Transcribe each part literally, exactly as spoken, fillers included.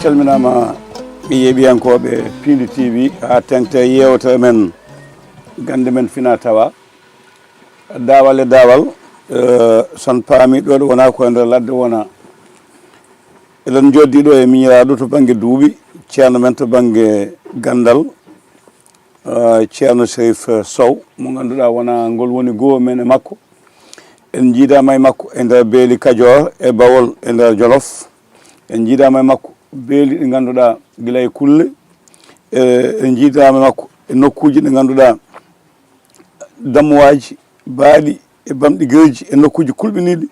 Calminaama e yeeɓiyankooɓe Piindi T V haa teŋti e yeewtere men gannde men fina tawa. Daawal e daawal, eh, son paami ɗo ɗo wona ko e nder ladde wona. Eɗen jooɗi ɗo e miñiraaɗo to bannge duuɓi, ceerno men to bannge ganndal, eh, ceerno Serif Sow, mo ngannduɗaa wona ngol woni goo men e makko. En njiidaama e makko e nder beeli Kajoor e Bawol e nder Jolof. En njiidaama e makko beeli ɗi ngannduɗaa gila e kulle. Eh, en njiidaama e makko e nokkuuji ɗi ngannduɗaa dammuwaaji, baaɗi e bamɗi gerji e nokkuuji kulɓiniiɗi.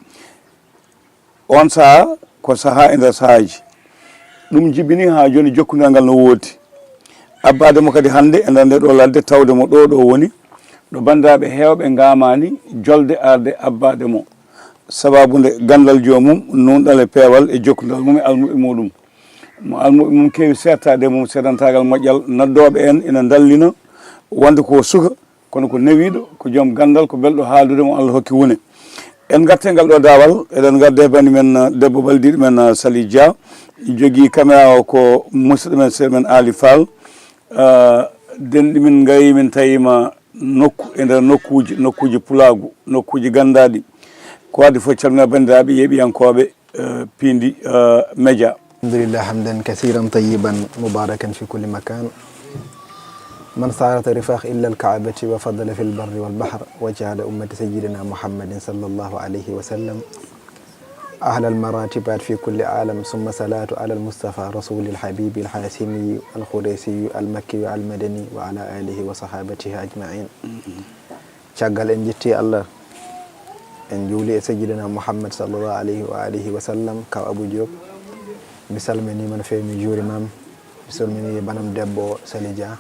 On sahaa ko sahaa e nder sahaaji. Ɗum jibini haa jooni jokkondire ngal no woodi. Abbaade mo kadi hannde e nder nde ɗo ladde tawde mo ɗo ɗo woni, ɗo banndiraaɓe heewɓe ngaamaani jolde arde abbaade mo. Sababu nde ganndal joomum, nuunɗal e peewal e jokkondire mum e almuɓɓe muɗum. Mo almuɓɓe mum keewi seertaade e mum seedantaagal moƴƴal, noddooɓe en ina ndallina wonde ko suka, kono ko newiiɗo, ko joom ganndal, ko belɗo haaldude mo Allah hokki wune. En ngartii ngal ɗo daawal, eɗen ngardi e bani men, uh, debbo baldiiɗo men, uh, Sali Dia, jogii caméra o ko musidɗo men, sehil men Ali Fall. Uh, denɗi min ngayi min tawiima nokku e nder nokkuuji, nokkuuji pulaagu, nokkuuji ganndaaɗi. Ko waɗde fof calmina banndiraaɓe yeeɓiyankooɓe, uh, Piindi, uh, Média. الحمد لله حمدا كثيرا طيبا مباركا في كل مكان. من سارت رفاق إلا الكعبة وفضل في البر والبحر وجعل أمة سيدنا محمد صلى الله عليه وسلم أعلى المراتبات في كل عالم، ثم صلاة على المصطفى رسول الحبيب الحاشمي القريشي المكي المدني وعلى آله وصحابته أجمعين. Caggal en njetti Allah, en njuuli e Sayyidina Muhammad sallallahu alayhi wa alihi wa sallam, kaw Abu Diop. Mi salminiima no feewi, mi juurimaama. Mi salminii banam debbo Sali Dia,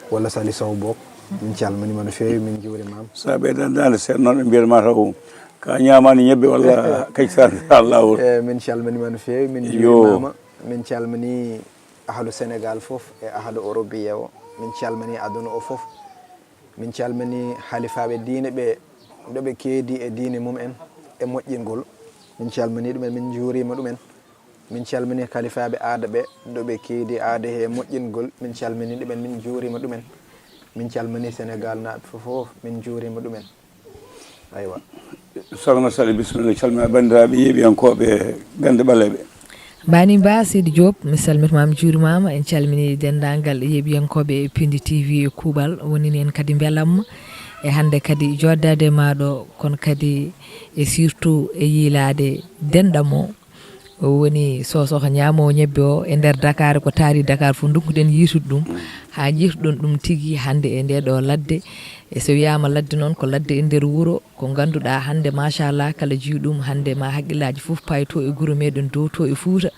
walla Sali Sow boog. Min calminiima no feewi, min njuurimaama. So a ɓeydan daande seeɗa noon, ɓe mbiyata ma taw ka ñaamaani ñebbe walla kaccaani laawol. Eh, min calminiima no feewi, min Yo. njuurimaama. Min calminii ahlu Senegaal fof e ahlu Orobiya o. Min calminii aduna o fof. Min calminii halifaaɓe diine ɓe, ɗo ɓe keedi e diine mum en e moƴƴingol. Min calminii ɗum en, min njuuriima ɗum en. Min calminii halifaaɓe aada ɓe, ɗo ɓe keedi aada he moƴƴingol. Min calminii ɗum en, min njuuriima ɗum en. Min calminii Senegaal naaɓe fof, fof, min njuuriima ɗum en. Aywa. Sokhna Sali, bisimilla, calmina banndiraaɓe yeeɓiyankooɓe Gannde Ɓaleeɓe. Bani Ba, Seydi Diop, mi salmitimaama, juurimaama. En calminii denndaangal yeeɓiyankooɓe Piindi T V e kuuɓal, wonini en kadi mbelamma. E hannde kadi jooɗdaade e maa ɗo, kono kadi e surtout e yiilaade denɗam o. O woni soosoo ko ñaamoowo ñebbe o e nder Dakar, ko taari Dakar fof, ndonkuɗen yiitude ɗum, haa njiituɗon ɗum tigi hannde e ndee ɗoo ladde. E so wiyaama ladde noon, ko ladde e nder wuro, ko ngannduɗaa hannde, machallah, kala jiyu ɗum hannde, ma haqqillaaji fof payto e gure meeɗen, dowto e Fuuta,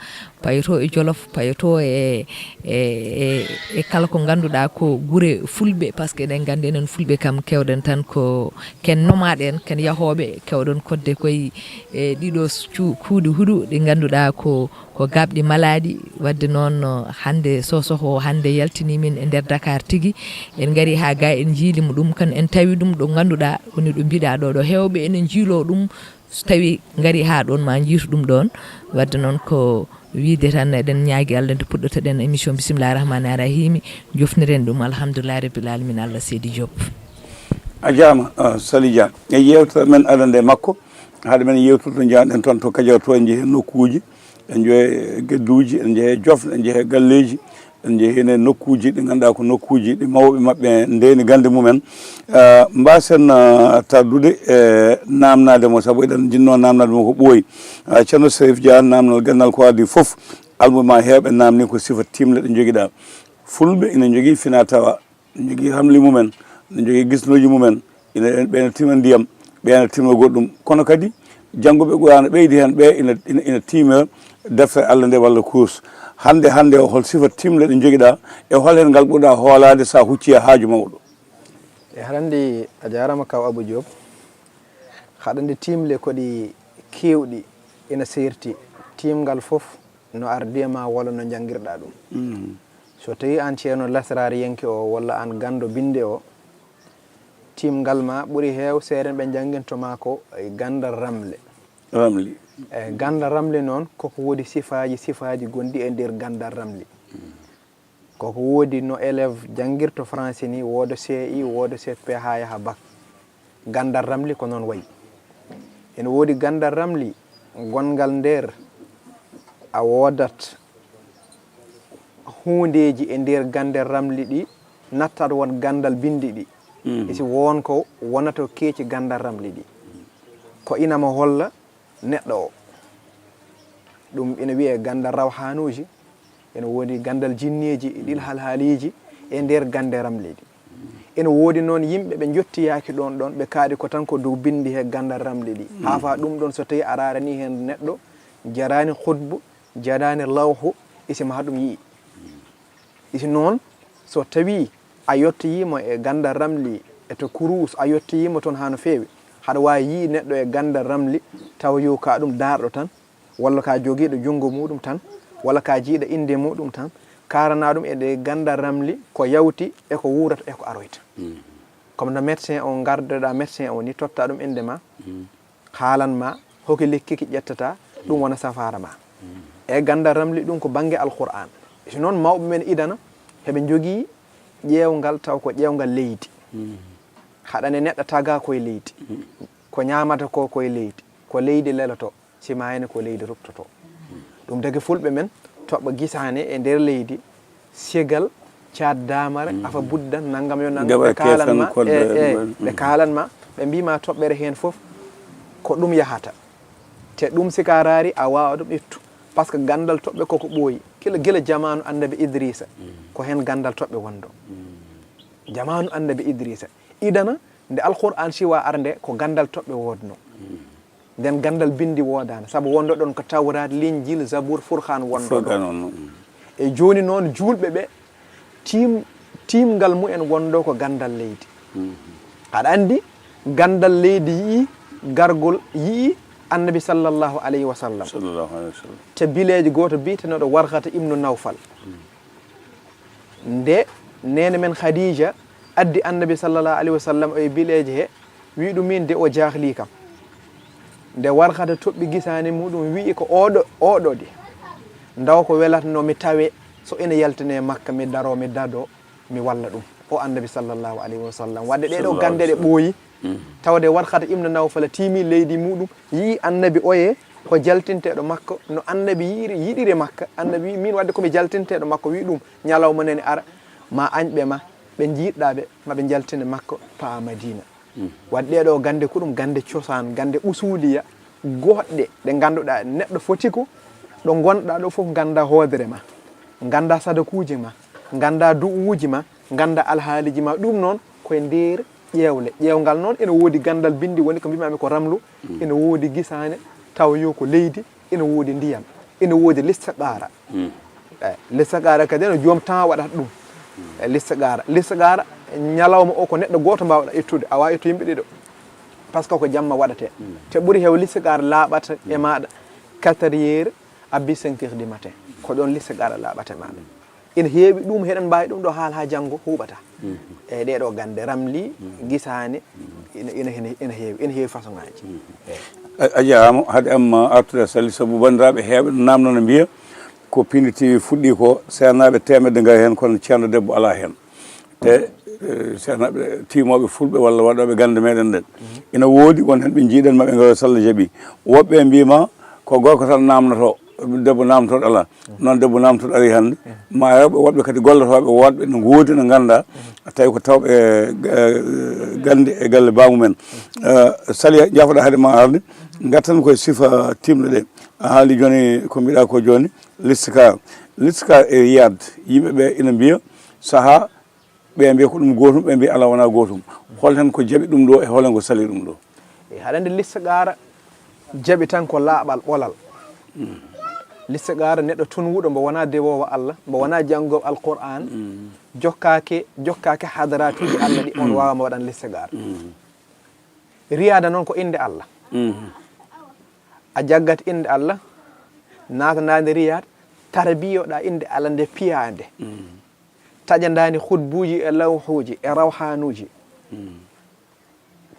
payto e Jolof, payto e, e, e, e kala ko ngannduɗaa ko gure fulɓe, par ce que eɗen nganndi enen fulɓe kam, keewɗen tan ko ken nomaaɗo en, ken yahooɓe, keewɗen koɗde koye e ɗiɗo cu-, kuuɗe huɗo ɗi ngannduɗaa ko, ko gaaɓɗi malaaɗi. Waɗde noon, no hannde soosoo o hannde yaltinii min e nder Dakar tigi. En ngarii haa ga, en njiilii mo ɗum, kan en tawi ɗum ɗo ngannduɗaa woni ɗo mbiɗaa ɗo, ɗo heewɓe ene njiiloo ɗum, so tawi ngarii haa ɗoon ma njiitu ɗum ɗoon. Waɗde noon ko wiyde tan eɗen ñaagi Allah nde puɗɗotoɗen émission, bisimillahi rahmani rahimi, jofniren ɗum alhamdulillahi rabbil alamin Allah Seydi Diop. A jaama, ah, Sali Dia. E yeewtere men adande makko, hade men yeewtude to njaaɗen toon to Kajoor to, en njehii nokkuuji, en njehii gedduuji, en njehii jofle, en njehii galleeji, en njehii heen e nokkuuji ɗi ngannduɗaa ko nokkuuji ɗi mawɓe maɓɓe ndeeni gannde mumen. Ah, mbaasen, ah, tardude e naamnaade mo, sabu eɗen njinnoo naamnaade mo ko ɓooyi. Ah, Ceerno Serif Dia, naamnal ganndal ko adii fof, almuɓe ma heewɓe naamnii ko sifa tiimle ɗe njogiɗaa. Fulɓe ina njogii fina tawa, ina njogii ramli mumen, ina njogii gisnooji mumen, ina, ɓe ina tima ndiyam, ɓe ina tima goɗɗum. Kono kadi, jannguɓe Qur'aana ɓeydi heen, ɓe ina, ina, ina tiimira deftere Allah nde walla kurus. Hannde, hannde o, hol sifa tiimle ɗe njogiɗaa, e hol heen ngal ɓurɗaa hoolaade so a huccii e haaju mawɗo? E haɗa anndi, a jaaraama kaw Abu Diop. Haɗa anndi tiimle ko ɗi keewɗi, ina seerti. Tiimngal fof no ardi e ma walla no njanngirɗaa ɗum. Mm. So tawii aan ceerno lasraariyanke o walla aan ganndo binnde o, tiimngal ma ɓuri heew seeɗa ɓe njannginto ma ko e ganndal ramle. Ramli. E ganndal ramli noon, koko woodi sifaaji, sifaaji gonɗi e nder ganndal ramli. Koko woodi no élève janngirto français ni, wooda C I, wooda C P haa yaha bac. Ganndal ramli ko noon wayi. Ene woodi ganndal ramli, gonngal nder a woodat huundeeji e nder ganndal ramli ɗi, nattat won ganndal binndi ɗi. Mhm. E si won ko wonata keeci ganndal ramli ɗi. Ko ina mo holla neɗɗo o. Ɗum ina wiyee ganndal rawhanuuji, ene woodi ganndal jinneeji, e ɗiin haalhaaliiji e nder gannde ramli ɗi. Ene woodi noon yimɓe ɓe njottiyaaki ɗoon ɗoon, ɓe kaaɗi ko tan ko dow binndi he ganndal ramli ɗi. Haa faa ɗum ɗoon so tawii a raaranii heen neɗɗo, jaraani khutbu, jaraani lawhu, isi ma ɗum yi'i. Isi noon, so tawii a yottoyii mo e ganndal ramli, e to kuruus, a yottoyii mo toon haa no feewi, haɗa waawi yi'i neɗɗo e ganndal ramli, tawa yo ka ɗum daarɗo tan, walla ka jogiiɗo junngo muuɗum tan, walla ka jiiɗa innde muuɗum tan, kaaranaa ɗum e ɗe ganndal ramli ko yawti e ko wuurata e ko aroyta. Comme no médecin o, ngardoɗaa médecin o ni, totta ɗum innde ma, haalan ma hokki lekki ki ƴettata, ɗum wona safaara ma. E ganndal ramli ɗum ko bannge Alqur'aan. Si noon mawɓe men idana, heɓe njogii ƴeewngal taw ko ƴeewngal leydi. Haɗane neɗɗo tagaa koye leydi. Ko ñaamata ko koye leydi. Ko leydi leloto, si maayani ko leydi ruptoto. Ɗum tagi fulɓe men toɓɓa gisaane e nder leydi, segal, caat daamare, afa buddan, nanngam yo nanngam. Ɓe kaalan ma, e, e, ɓe kaalan ma, ɓe mbii ma toɓɓere heen fof ko ɗum yahata. Te ɗum si ka raari a waawa ɗum ittu. Parce que ganndal toɓɓe koko ɓooyi. Gila, gila jamaanu annabi Idrisa, ko heen ganndal toɓɓe wonno. Jamaanu annabi Idrisa. Idana, nde Alqur'aan siwa arde, ko ganndal toɓɓe woodno. Nden ganndal binndi woodaani, sabu wonno ɗoon ko Tawraat, Linjiil, Zabuur, Furqaan wonno ɗoon. E jooni noon, juulɓe ɓe, tiim-, tiimngal mumen wonno ko ganndal leydi. Aɗa anndi, ganndal leydi yi'i gargol, yi'i Annabi sallallahu alayhi wa sallam. Sallallahu alayhi wa sallam. Te bileejo gooto biyetenooɗo Warqata ibnu Nawfal. Nde neene men Khadija addi Annabi sallallahu alayhi wa sallam e bileeje he, wi ɗum min de o jaaxlii kam. Nde Warqata toɓɓi gisaane muɗum, wi'i ko oɗo, oɗo de. Ndaw ko welatno mi tawe so ene yaltine Makka, mi daro, mi dado, mi walla ɗum. O Annabi sallallahu alayhi wa sallam. Wadde ɗee ɗo gannde ɗe ɓooyi, tawde Warqata ibnu Nawfal tiimi leydi muɗum, yi'i Annabi oye ko jaltinteeɗo makko, no Annabi yi'iri, yiɗiri Makka. Annabi wi'i, min wadde ko mi jaltinteeɗo makko, wi ɗum, ñalawma nani ara, ma añɓe ma, ɓe njiɗɗa ɓe, ma ɓe jaltine Makka, pa'a Madina. Wadde ɗee ɗo gannde ko ɗum gannde cosaan, gannde usuliya, goɗɗe ɗe ngannduɗaa neɗɗo foti ko ɗo ngonɗaa ɗo fof ngannda hoodere ma, ngannda sadakuuji ma, ngannda du'uuji ma, ngannda alhaaliiji ma. Ɗum noon koye nder ƴeewle. Ƴeewngal noon ene woodi ganndal binndi, woni ko mbimami ko ramlu, ene woodi gisaane, tawa yo ko leydi, ene woodi ndiyam, ene woodi listiqaara. Eh, listiqaara kadi no joom temps waɗata ɗum. Eh, listiqaara, listiqaara ñalawma o ko neɗɗo gooto mbawɗa ittude, a waawi ittu yimɓe ɗiɗo. Parce que ko jamma waɗate. Te ɓuri heew listiqaara laaɓata e maaɗa quatre heures abbi cinq heures du matin. Ko ɗoon listiqaara laaɓata e maaɗa. Ene heewi ɗum, heɗen mbaawi ɗum ɗo haal haa janngo huuɓata. E ɗee ɗo gannde ramli, gisaane, ina, ina, ina, ina heewi, ina heewi façon ŋaaji. Eey. A, a jaaraama, hade am artude e Sali, sabu banndiraaɓe heewɓe no naamnoo no mbiya ko Pindi T V fuɗɗii ko, seernaaɓe teemedde ngarii heen, kono ceerno debbo alaa heen. Te, eh, seernaaɓe tiimooɓe fulɓe walla waɗooɓe gannde meɗen ɗen, ina woodi won heen ɓe njiiɗen ma ɓe ngaroya so Allah jaɓii. Woɓɓe mbii ma ko gorko tan naamnotoo, debbo naamnotooɗo alaa. Noon debbo naamnotooɗo arii hannde. Ma rewɓe woɗɓe kadi gollotooɓe woɗɓe no ngoodi no nganndaa, tawi ko tawɓe, eh, gannde e galle baamumen. Eh, Sali, jaafoɗaa hade ma arde, ngartan koye sifa tiimɗe ɗe. A haali jooni ko mbiɗa ko jooni, listikaar. Listikaar e riyaad, yimɓe ɓe ina mbiya sahaa, ɓe mbiya ko ɗum gootum, ɓe mbiya alaa wonaa gootum. Hol heen ko jaɓi ɗum ɗo e hol heen ko sali ɗum ɗo? E haɗande listikaara jaɓi tan ko laaɓal ɓolal. Listikaara neɗɗo tunwuɗo mbo wonaa dewoowo Allah, mbo wonaa janngoowo Alqur'aan, jokkaake, jokkaake hadaratuuji Allah ɗi, on waawaa mo waɗan listikaara. Riyaada noon ko innde Allah. A jaggat innde Allah, naatanaade riyaad, tarbiyoɗaa innde Allah nde piyaande. Taƴandaani khutbuuji e lawhuuji e rawhanuuji.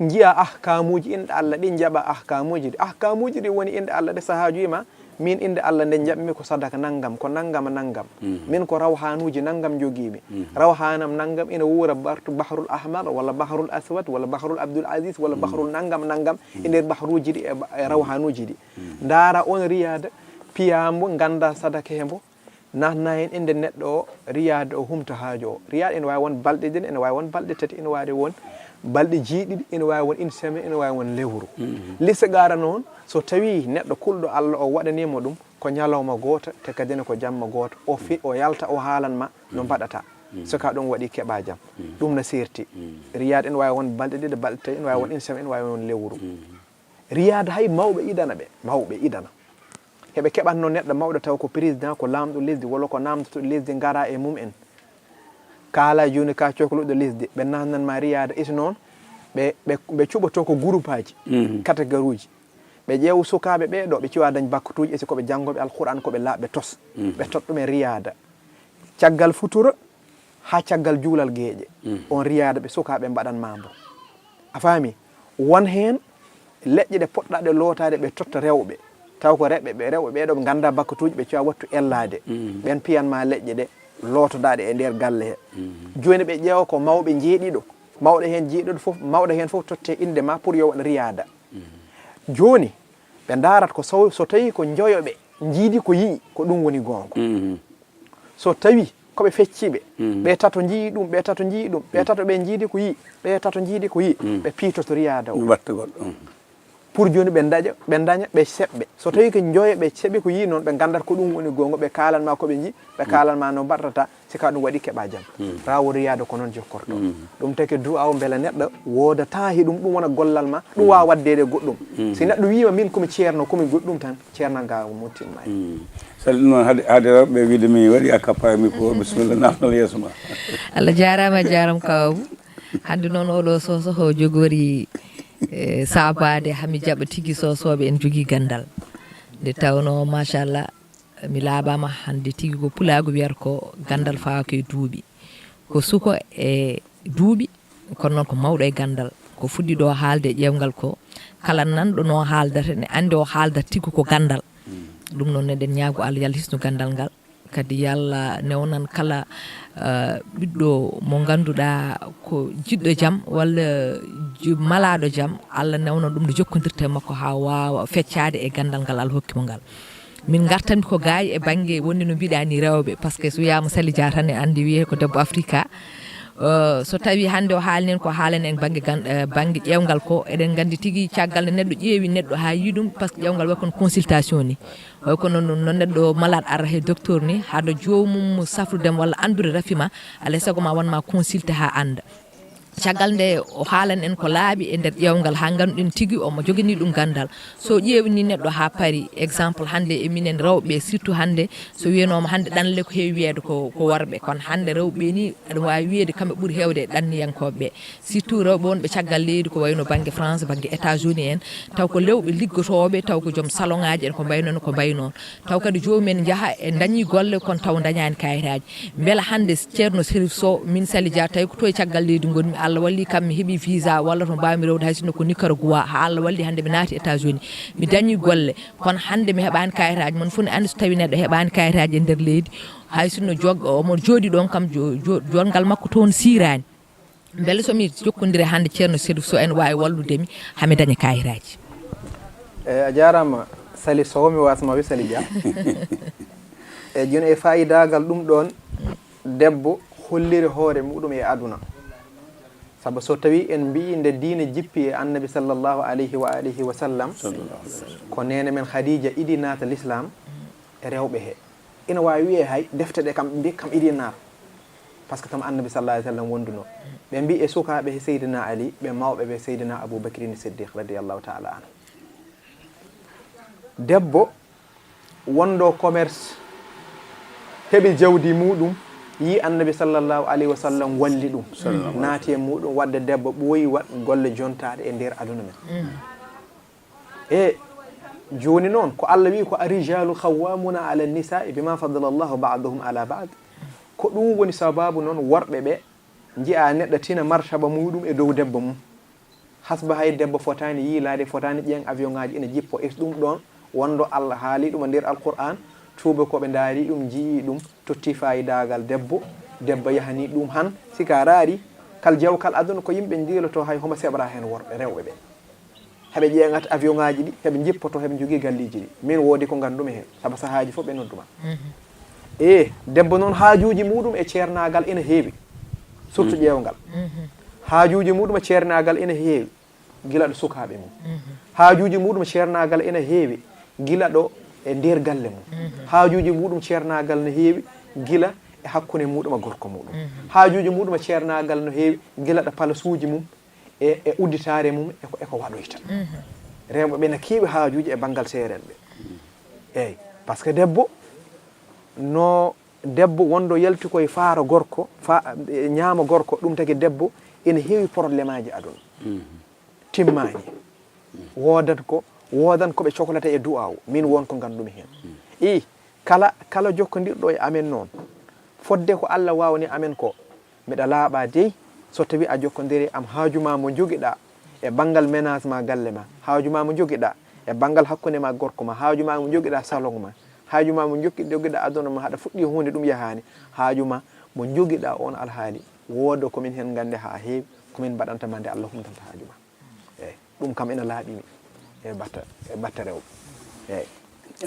Njiya ahkamuuji inɗe Allah ɗi, njaɓa ahkamuuji ɗi. Ahkamuuji ɗi woni inɗe Allah ɗe, so a haajuyima, min inɗe Allah nde njaɓmi ko sadaka nanngam, ko nanngam e nanngam. Min ko rawhanuuji nanngam njogiimi. Rawhanam nanngam ina wuura bartu bahrul ahmar, walla bahrul aswad, walla bahrul abdul aziz, walla bahrul nanngam nanngam, e nder bahruuji ɗi e ba-, e rawhanuuji ɗi. Ndaara on riyaada, piyaa mbo, ngannda sadaka he mbo, naatna heen innde neɗɗo o, riyaada o humta haaju o. Riyaada ina waawi won balɗe ɗiɗi, ina waawi won balɗe tati, ina waawi won balɗe jeeɗiɗi, ina waawi won une semaine, ina waawi won lewru. Listigaara noon, so tawii neɗɗo kulɗo Allah o waɗaniima ɗum, ko ñalawma gooto, te kadi ne ko jamma gooto, o fi-, o yalta, o haalan ma no mbaɗata. So ka ɗum waɗi keɓa jam. Ɗum no seerti. Riyaada ina waawi won balɗe ɗiɗi, balɗe tati, ina waawi won une semaine, ina waawi won lewru. Riyaada hay mawɓe idana ɓe, mawɓe idana. Heɓe keɓatno neɗɗo mawɗo taw ko président, ko laamɗo lesdi, walla ko naamndoto lesdi, ngara e mum en. Kaala jooni ka cokluɗo lesdi, ɓe naatnan ma riyaada, isi noon, ɓe, ɓe, ɓe cuɓoto ko groupe aji, catégorie uji. Ɓe ƴeewa sukaaɓe ɓee ɗo, ɓe cuwa dañ bakkatuuji, esi ko ɓe janngooɓe Alquraan, ko ɓe laaɓɓe tos. Ɓe totta ɗumen riyaada. Caggal futuro, haa caggal juulal geeƴe, on riyaada ɓe sukaaɓe mbaɗan ma mbo. A faami? Won heen leƴƴe ɗe poɗɗa ɗe lootaade, ɓe totta rewɓe. Taw ko rewɓe, ɓe, rewɓe ɓee ɗo ɓe ngannda bakkatuuji, ɓe cuwa wattu ellaade. Ɓeen piyan ma leƴƴe ɗe lootoɗaa ɗe e nder galle he. Jooni ɓe ƴeewa ko mawɓe njeeɗiɗo. Mawɗo heen jeeɗiɗo fof, mawɗo heen fof totte innde ma pour yo waɗ riyaada. Jooni, ɓe ndaarat ko so, so tawii ko njoyo ɓe njiidi ko yi'i, ko ɗum woni goonga. So tawii ko ɓe fecciiɓe, ɓe tato njii ɗum, ɓe tato njii ɗum, ɓe tato ɓe njiidi ko yi'i, ɓe tato njiidi ko yi'i, ɓe piitoto riyaada o. Watta goɗɗo. Pour jooni ɓe ndaña, ɓe ndaña, ɓe seɓɓe. So tawii ko njoyo ɓe seɓi ko yi'i noon, ɓe nganndat ko ɗum woni goonga, ɓe kaalan ma ko ɓe njii, ɓe kaalan ma no mbaɗrata, si ka ɗum waɗi keɓa jam. Raawol riyaada ko noon jokkorto. Ɗum taki du'a o mbela neɗɗo wooda temps he ɗum, ɗum wona gollal ma, ɗum waawa waɗdeede goɗɗum. Si neɗɗo wiima min komi ceerno, komi goɗɗum tan, ceernal ngal muttimmaani. Sali ɗum noon, haade, haade rewɓe wiide mi waɗi a kappa mi ko, bisimilla, naatnal yeeso ma. Allah jaaraama, a jaaraama kaw Abou. Hannde noon oɗo soso o jogori, eh, saabaade hami jaɓa tigi sosooɓe en jogii ganndal. Nde tawnoo, machallah, mi laaɓaama hannde tigi ko pulaagu wiyata ko ganndal fawaaka e duuɓi. Ko suko e duuɓi, kono noon ko mawɗo e ganndal. Ko fuɗɗi ɗo haalde e ƴeewngal ko, kala nanɗo no haaldata ne anndi o haaldata tigi ko ganndal. Ɗum noon eɗen ñaago Allah yo Allah hisnu ganndal ngal. Kadi yo Allah newnan kala, eh, ɓiɗɗo mo ngannduɗaa ko jiɗɗo jam walla ju-, malaaɗo jam, Allah newnan ɗum no jokkondirta e makko haa waawa feccaade e ganndal ngal Allah hokki mo ngal. Min ngartanmi ko gaay e bannge wonde no mbiɗaa ni rewɓe, par ce que so wiyaama Sali Dia tan en anndi wiyee ko debbo Afrika. Eh, so tawii hannde o haalni en ko haalani en bannge gan-, eh, bannge ƴeewngal ko, eɗen nganndi tigi caggal nde neɗɗo ƴeewi neɗɗo haa yii ɗum, par ce que ƴeewngal wayi kono consultation ni. Wayi kono no, no neɗɗo malade ara he docteur ni, haɗo joomum safrude mo walla anndude rafi ma, alaa e sago ma won ma consulté haa annda. Caggal nde o haalani en ko laaɓi e nder ƴeewngal haa ngannduɗen tigi omo joganii ɗum ganndal. So ƴeewni neɗɗo haa paari, exemple hannde e minen rewɓe, surtout hannde so wiyanooma hannde ɗanle ko heewi wiyeede ko, ko worɓe, kono hannde rewɓe ni aɗa waawi wiyeede kamɓe ɓuri heewde e ɗanniyankooɓe ɓe. Surtout rewɓe wonɓe caggal leydi ko wayno bannge France, bannge États-Unis en, taw ko rewɓe liggotooɓe, taw ko joom salon ŋaaji en ko mbayno noon, ko mbayno noon. Taw kadi joomum en njaha e ndañi golle kono taw ndañaani kayitaaji. Mbela hannde Ceerno Serif Sow, min Sali Dia, tawi ko to e caggal leydi ngonmi, Allah walli kam mi heɓi visa walla to mbaawmi rewde hay sinno ko Nicaragua, haa Allah walli hannde mi naati États-Unis. Mi dañi golle, kono hannde mi heɓaani kayitaaji. Mon fof ne anndi so tawi neɗɗo heɓaani kayitaaji e nder leydi, hay sinno jog-, omo jooɗi ɗoon kam jo-, jo-, jonngal makko toon siiraani. Mbele so mi jokkondire hannde Ceerno Serif Sow ene waawi wallude mi haa mi daña kayitaaji. E, a jaaraama, Sali Sow, mi waasma wi Sali Dia. E, jooni e faayidaagal ɗum ɗoon, debbo holliri hoore muɗum e aduna. Sabu so tawii en mbiyi nde diine jippi e Annabi sallallahu alayhi wa alihi wa sallam, ko neene men Khadija idi naata l'islam e rewɓe he. Ina waawi wiyee hay defte ɗe kam ɓe mbi kam idi naata. Par ce que kam Annabi sallallahu alayhi wa sallam wonduno. Ɓe mbi e sukaaɓe he Seydina Ali, ɓe mawɓe ɓe Seydina Abu Bakrin Siddiq radiyallahu ta'ala anhu. Debbo wonɗo commerce, heɓi jawdi muɗum, yi Annabi sallallahu alayhi wa sallam walli ɗum, naati e muɗum, waɗde debbo ɓooyi waɗ golle jontaaɗe e nder aduna men. E jooni noon, ko Allah wi'i ko, "Ar-rijalu qawwamuna ala nisai bima faddala Allahu ba'dahum ala ba'd." Ko ɗum woni sababu noon worɓe ɓe nji'a neɗɗo tina martaba muɗum e dow debbo mum. Hasba hay debbo fotaani yiilaade, fotaani ƴeeŋ avion ŋaaji ina jippo. Is ɗum ɗoon wonɗo Allah haali ɗum e nder Alqur'aan, tuubakooɓe ndaari ɗum, njiyii ɗum, totti faayidaagal debbo, debbo yahani ɗum han, sika raari, kal jawkal aduna ko yimɓe njiiloto hay homo seɓra heen worɓe, rewɓe ɓe. Heɓe ƴeeŋata avion ŋaaji ɗi, heɓe njippoto, heɓe njogii galleeji ɗi. Min woodi ko nganndumi heen, sabu sahaaji fof ɓe nodduma. E, debbo noon haajuuji muɗum e ceernaagal ina heewi, surtout ƴeewngal. Haajuuji muɗum e ceernaagal ina heewi, gila ɗo sukaaɓe mum. Haajuuji muɗum ceernaagal ina heewi, gila ɗo e nder galle mum. Haajuuji muɗum ceernaagal no heewi, gila e hakkunde muɗum e gorko muɗum. Haajuuji muɗum ceernaagal no heewi, gila ɗo palasuuji mum, e, e udditaare mum, e ko, e ko waɗoyta. Rewɓe ɓe na keewi haajuuji e banngal seerenɓe. Eeyi, par ce que debbo, no debbo wonɗo yalti koye faaro gorko, fa-, e ñaamo gorko, ɗum tagi debbo ina heewi problémeaaji aduna. Timmaani. Woodat ko, woodan ko ɓe coklata e du'aawu. Min won ko nganndumi heen. I, kala, kala jokkondirɗo e amen noon, fodde ko Allah waawni amen ko, miɗa laaɓa dey, so tawi a jokkondiri am, haaju ma mo njogiɗa e banngal ménage ma, galle ma, haaju ma mo njogiɗa e banngal hakkunde ma gorko ma, haaju ma mo njogiɗa salon ma, haaju ma mo jokki-, jogiɗa aduna ma, haɗa fuɗɗi huunde ɗum yahaani, haaju ma mo njogiɗa on alhaali, wooda ko min heen nganndi haa heewi, ko min mbaɗanta ma nde Allah humtanta haaju ma. Eeyi, ɗum kam ina laaɓi mi e batta, e batta rewɓe. Eeyi.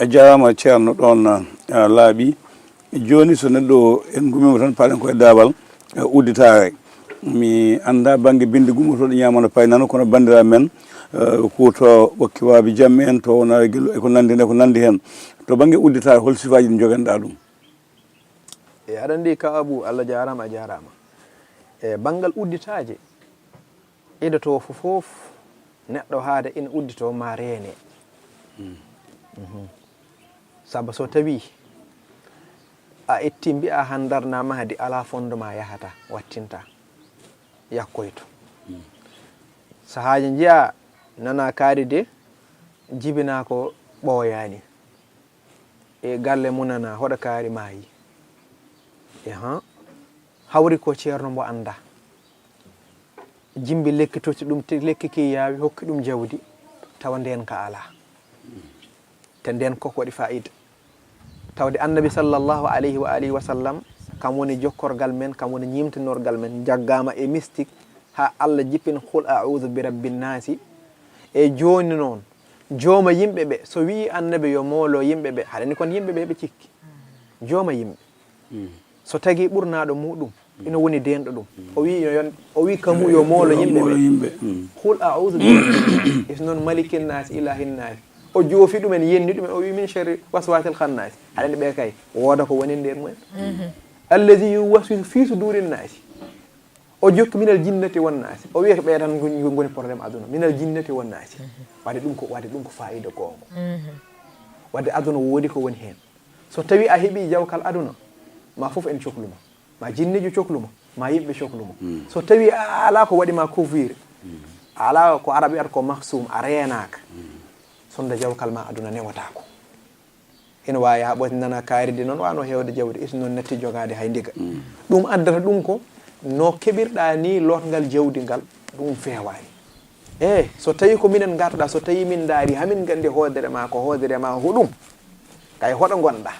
A jaaraama, Ceerno, ɗoon, a, laaɓi. Jooni, so neɗɗo en ngumiima tan, paalen ko e daabal, e udditaare. Mi anndaa bannge binndi gummotooɗo ñaamo no paynano, kono banndiraaɓe men, e, kuuto ɓokki waabi jam en, to wona gilo e ko nanndi heen, e ko nanndi heen. To bannge udditaare, hol sifaaji ɗi njoganɗaa ɗum? E, aɗa anndi ka Abu, Allah jaaraama, a jaaraama. E, banngal udditaaje, ido to fof, fof neɗɗo haade ina uddito ma reene. Mhm. Sabu so tawi a itti mbi'a han darna mahdi, ala fondement yahata, wattinta, yakkoyto. Sahaaji njiya nana kaari de, jibina ko ɓooyaani. E galle mum nana hoɗa kaari maayi. Ehan. Hawri ko ceerno mbo annda. Jimbi lekki totti ɗum, te lekki ki yaawi, hokki ɗum jawdi, tawa ndeen ka alaa. Te ndeen koko waɗi faayida. Tawde Annabi sallallahu alayhi wa alihi wa sallam, kam woni jokkorgal men, kam woni ñiimtinorgal men, jaggaama e mystique, haa Allah jippin qul a'udhu bi rabbin naasi. E jooni noon, jooma yimɓe ɓe, so wi'i Annabi yo moolo yimɓe ɓe, haɗani kon yimɓe ɓe ɓe cikki. Jooma yimɓe. So tagi ɓurnaaɗo muɗum, ina woni deenɗo ɗum. O wi yo, o wi kamu yo moolo yimɓe ɓe. Moolo yimɓe. Qul a'udhu bi rabbin nas. Is noon malikin nas, ilahin nas. O joofi ɗumen, yenni ɗumen, o wi min sharri waswasil khannas. Aɗa anndi ɓe kay, wooda ko woni nder mumen. Allazi yuwaswisu fi sudurin nas. O jokki minal jinnati wan nas. O wiya ko ɓe tan ngoni, ngoni problème aduna. Minal jinnati wan nas. Wadde ɗum ko, wadde ɗum ko faayida goonga. Wadde aduna woodi ko woni heen. So tawi a heɓi jawkal aduna, ma fof en coklu ma. Ma jinnijo coklu ma, ma yimɓe coklu ma. So tawi a alaa ko waɗi ma couvrir, a alaa ko Arabe wiyata ko maksum, a reenaaka. Sonde jawkal ma aduna newataako. Ina waawi haa ɓoyta nana kaari de noon wano heewde jawdi, is noon natti jogaade hay ndiga. Ɗum addata ɗum ko no keɓirɗa ni lootngal jawdi ngal, ɗum feewaani. E so tawi ko minen ngarɗa, so tawi min ndaari, hamin nganndi hoodere ma, ko hoodere ma hoɗum, kay hoɗo ngonɗa.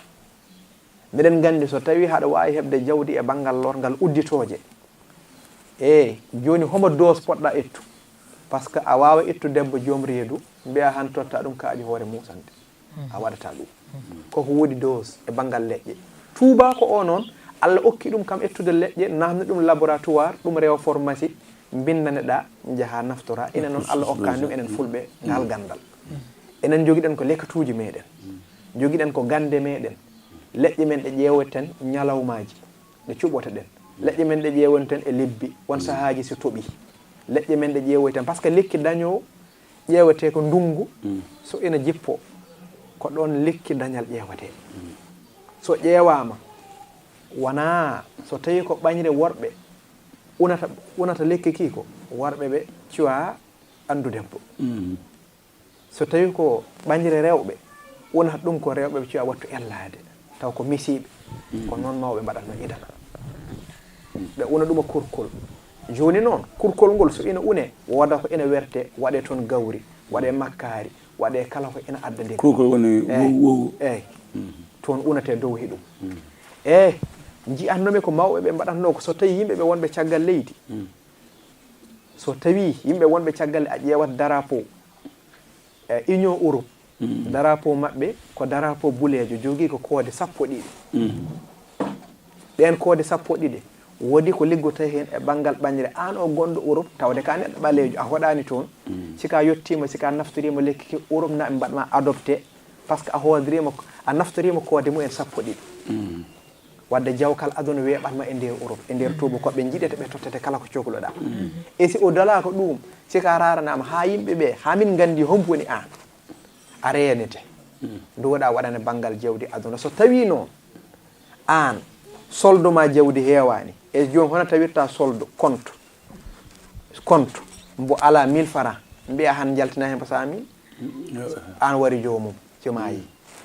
Miɗen nganndi so tawi haɗa waawi heɓde jawdi e banngal lootngal udditooje. E jooni homo dose poɗɗa ettu? Par ce que a waawa ettu debbo joom reedu, mbiya han totta ɗum kaaƴe hoore muusande. A waɗata ɗum. Koko woodi dose e banngal leƴƴe. Tuubaako o noon, Allah okki ɗum kam ettude leƴƴe, naamni ɗum laboratoire, ɗum rewa pharmacie, mbindaneɗa, njaha naftora. Ina noon Allah okkaani ɗum enen fulɓe ngal ganndal. Enen njogiɗen ko lekkatuuji meɗen. Njogiɗen ko gannde meɗen. Leƴƴe men ɗe ƴeewoyten ñalawmaaji, ɗe cuɓotoɗen. Leƴƴe men ɗe ƴeewoyten e lebbi, won sahaaji so toɓi. Leƴƴe men ɗe ƴeewoyten, par ce que lekki dañoowo ƴeewete ko ndunngu, so ina jippo, ko ɗoon lekki dañal ƴeewete. So ƴeewaama, wonaa so tawi ko ɓañre worɓe unata, unata lekki ki ko, worɓe ɓe cuwa ɓanndu debbo. So tawi ko ɓañre rewɓe, wonata ɗum ko rewɓe ɓe cuwa wattu ellaade, taw ko misiiɓe. Ko noon mawɓe mbaɗatno idana. Ɓe una ɗum e kurkol. Jooni noon, kurkol ngol so ina une, wooda ko ina werte, waɗee toon gawri, waɗee makkaari, waɗee kala ko ina adda ndin. Kurkol woni eyi, wowu. Eyi, toon unatee dow he ɗum. Eyi, nji'atnomi ko mawɓe ɓe mbaɗatnoo ko so tawii yimɓe ɓe wonɓe caggal leydi. So tawii yimɓe wonɓe caggal a ƴeewat darapoo e Union Europe, darapoo maɓɓe ko darapoo buleejo, jogii ko koode sappo ɗiɗi. Ɗeen koode sappo ɗiɗi, woodi ko liggotoo heen e banngal ɓañre. Aan o gonɗo Europe, tawde ka neɗɗo ɓaleejo, a hoɗaani toon. Si ka yottiima, si ka naftoriima lekki ki, Europe na ɓe mbaɗ ma adopté, parce que a hoodoriima, a naftoriima koode mumen sappo ɗiɗi. Wadde jawkal aduna weeɓat ma e nder Europe, e nder tuuba, ko ɓe njiɗete ɓe tottete kala ko cokloɗaa. E si o dalaaka ɗuum, si ka raaranaama haa yimɓe ɓe, haa min nganndi hombo woni aan, a reyanete. Nduwoɗaa waɗane banngal jawdi aduna. So tawii noon aan soldo ma jawdi heewaani, e joom hono tawirta soldo, compte, compte, mbo alaa mille francs, mbiya han njaltina heen mbo cent mille, aan wari joomum, si maayi.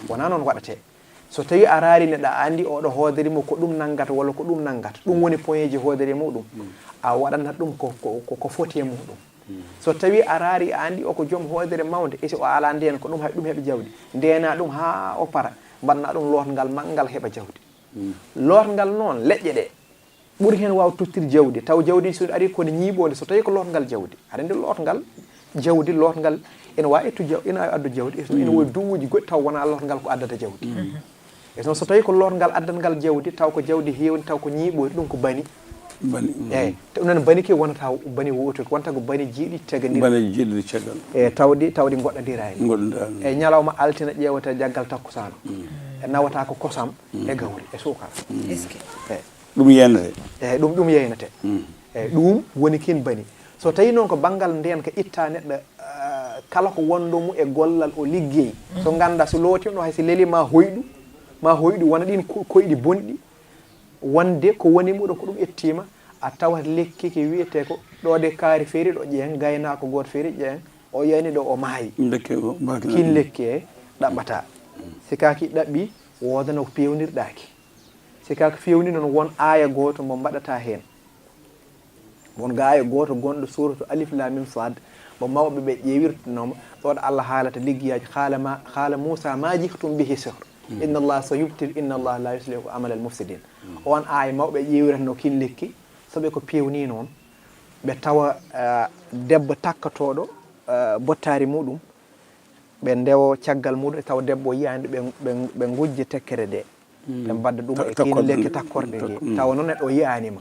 Wonaa noon waɗatee. So tawii a raari neɗɗo, a anndi oɗo hoodere mum ko ɗum nanngata walla ko ɗum nanngata, ɗum woni poñeeji hoodere muɗum, a waɗanat ɗum ko, ko, ko, ko foti e muɗum. So tawii a raari, a anndi o ko joom hoodere mawnde, e si o alaa ndeen ko ɗum, hay ɗum heɓa jawdi, ndeena ɗum haa o para, mbaɗna ɗum lootngal manngal heɓa jawdi. Lootngal noon, leƴƴe ɗe ɓuri heen waaw tottir jawdi, taw jawdi so ari ko ne ñiiɓoonde, so tawii ko lootngal jawdi, aɗa anndi lootngal jawdi, lootngal ina waawi ittu jaw-, ina waawi addu jawdi, e so ina woodi duwuuji goɗɗi taw wonaa lootngal ko addata jawdi. E so, so tawii ko lootngal addatngal jawdi, taw ko jawdi heewndi, taw ko ñiiɓoonde, ɗum ko bani. Bani. Eyi, te ɗum noon bani ke wonata bani wootoki, wonta ko bani jeeɗiɗi tegandir. Bani jeeɗiɗi caggal. E tawdi, tawdi goɗɗondiraani. Goɗɗondiraani. E ñalawma altine ƴeewata jaggal takkusaan. E nawata ko kosam e gawri e suukara. Eyi. Ɗum yeynate. Eyi, ɗum, ɗum yeynate. Eyi, ɗum woni kin bani. So tawii noon ko banngal ndeenka itta neɗɗo, ah, kala ko wonɗo mum e gollal o liggey. So ngannda so lootiino hay si leli ma hoyɗu, ma hoyɗu wona ɗin ko-, koyɗi bonɗi. Wonde ko woni muɗum ko ɗum ettiima, a tawat lekki ki wiyetee ko ɗo de kaari feeri ɗo ƴeeŋ, gaynaako gooto feeri ƴeeŋ, o yani ɗo o maayi. Kin lekki e ɗaɓɓata. Si kaaki ɗaɓɓi, woodano ko peewnirɗaaki. Si kaaki feewni noon won aaya gooto mo mbaɗata heen. Won ga aaya gooto gonɗo suuratu Alif Laam Miim Saad, mo mawɓe ɓe ƴeewirtanooma, ɗoon Allah haalata liggeyaaji, qaala ma, qaala Muusaa maa ji'tum bihi sihr. Inna Allaha sayubtil, inna Allaha laa yuslihu amalal mufsidin. Oon aaya mawɓe ƴeewiratnoo kin lekki, so ɓe ko peewni noon, ɓe tawa, eh, debbo takkotooɗo, eh, bottaari muɗum, ɓe ndewo caggal muɗum, tawa debbo o yiyaani ɓe, ɓe, ɓe ngujja tekkere nde. Ɓe mbadda ɗum e kin lekki takkorɗe ɗe. Tawa noon neɗɗo o yiyaani ma.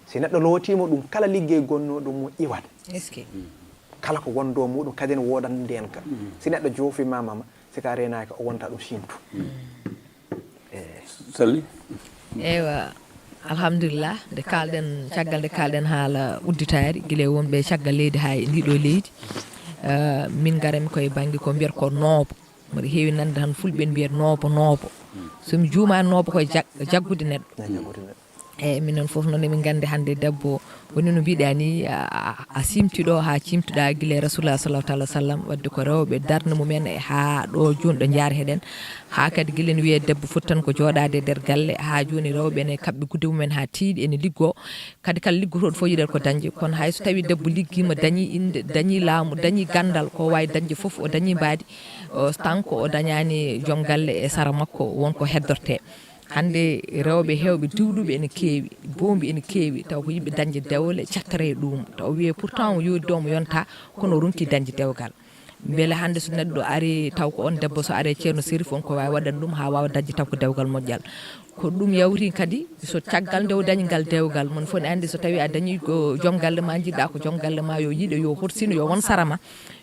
Si neɗɗo lootiima ɗum, kala liggey gonnoo ɗum mo iwat. Kala ko wonɗo muɗum kadi ne woodat ndeenka. Si neɗɗo joofiima ma, si ka reenaaki, o wonta ɗum siimtu. Sali? Eywa, alhamdulillah, nde kaalɗen, caggal nde kaalɗen haala udditaari, gila e wonɓe caggal leydi haa e ndiɗo leydi. Eh, min ngarami koye bannge ko mbiyata ko noobo. Mboɗo heewi nande tan fulɓe ene mbiyata noobo, noobo. So mi juumaani noobo koye jag-, jaggude neɗɗo. Eyyi, minen fof noon emin nganndi hannde debbo woni no mbiɗa ni, a, a, a siimti ɗo haa ciimtuɗa gila e Rasulullah sallallahu taala wa sallam, wadde ko rewɓe darnde mumen e haa ɗo jooni ɗo njaari heɗen. Haa kadi gila ene wiyee debbo foti tan ko jooɗaade e nder galle, haa jooni rewɓe ene kaɓɓi gude mumen haa tiiɗi, ene liggoo. Kadi kala liggotooɗo fof yiɗat ko dañde, kono hay so tawii debbo liggiima, dañii innde, dañii laamu, dañii ganndal, ko waawi dañde fof o dañii mbaadi, o, tant que o dañaani joom galle e sara makko, won ko heddortee. Hannde rewɓe heewɓe diwɗuɓe ene keewi, boombi ene keewi, taw ko yimɓe dañde dewle cattara e ɗum, taw wiyee pourtant o yooɗi ɗo mo yonta, kono o ronki dañde dewgal. Mbele hannde so neɗɗo ari taw ko on debbo so ari e Ceerno Serif, on ko waawi waɗan ɗum haa waawa dañde taw ko dewgal moƴƴal. Ko ɗum yawti kadi so caggal nde o dañi ngal dewgal, mon fof ne anndi so tawii a dañii ko joom galle ma, njiɗɗa ko joom galle ma yo yiɗe, yo horsino, yo won sara ma,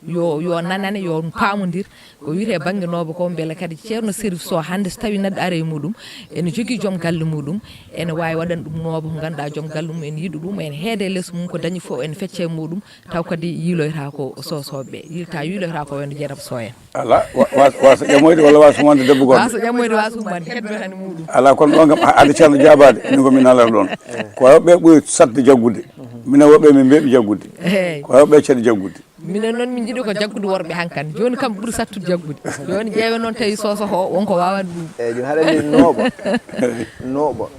yo, yo nanane, yo paamondir. Ko wiyetee bannge nooba ko, mbele kadi Ceerno Serif Soh hannde so tawii neɗɗo ara e muɗum, ene jogii joom galle muɗum, ene waawi waɗan ɗum nooba mo ngannduɗaa joom galle mum ene yiɗi ɗum, ene heede e les mum, ko dañi fof ene fecca e muɗum, taw kadi yiiloyta ko Sohsoɓe ɓe. Yiilta, yiiloyta ko wayno Dieynaba Soh en. Alaa, wa-, wa-, waasa ƴamoyde walla waasa humande debbo goɗɗo? Waasa ƴamoyde, waasa humande, heddo tan e muɗum. Alaa, kono ɗon kam, ha-, hade Ceerno jaabaade, min ko min nalata ɗon. Ko rewɓe ɓuri satde jaggude. Minen worɓe min mbeeɓi jaggude. Eey. Ko rewɓe cadi jaggude. Minen noon min njiɗi ko jaggude worɓe hankadi. Jooni kam ɓuri sattude jaggude. Jooni ƴeewen noon tawi Sohsoh o, won ko waawani ɗum. Eey, jooni haɗa anndi nooba. Nooba.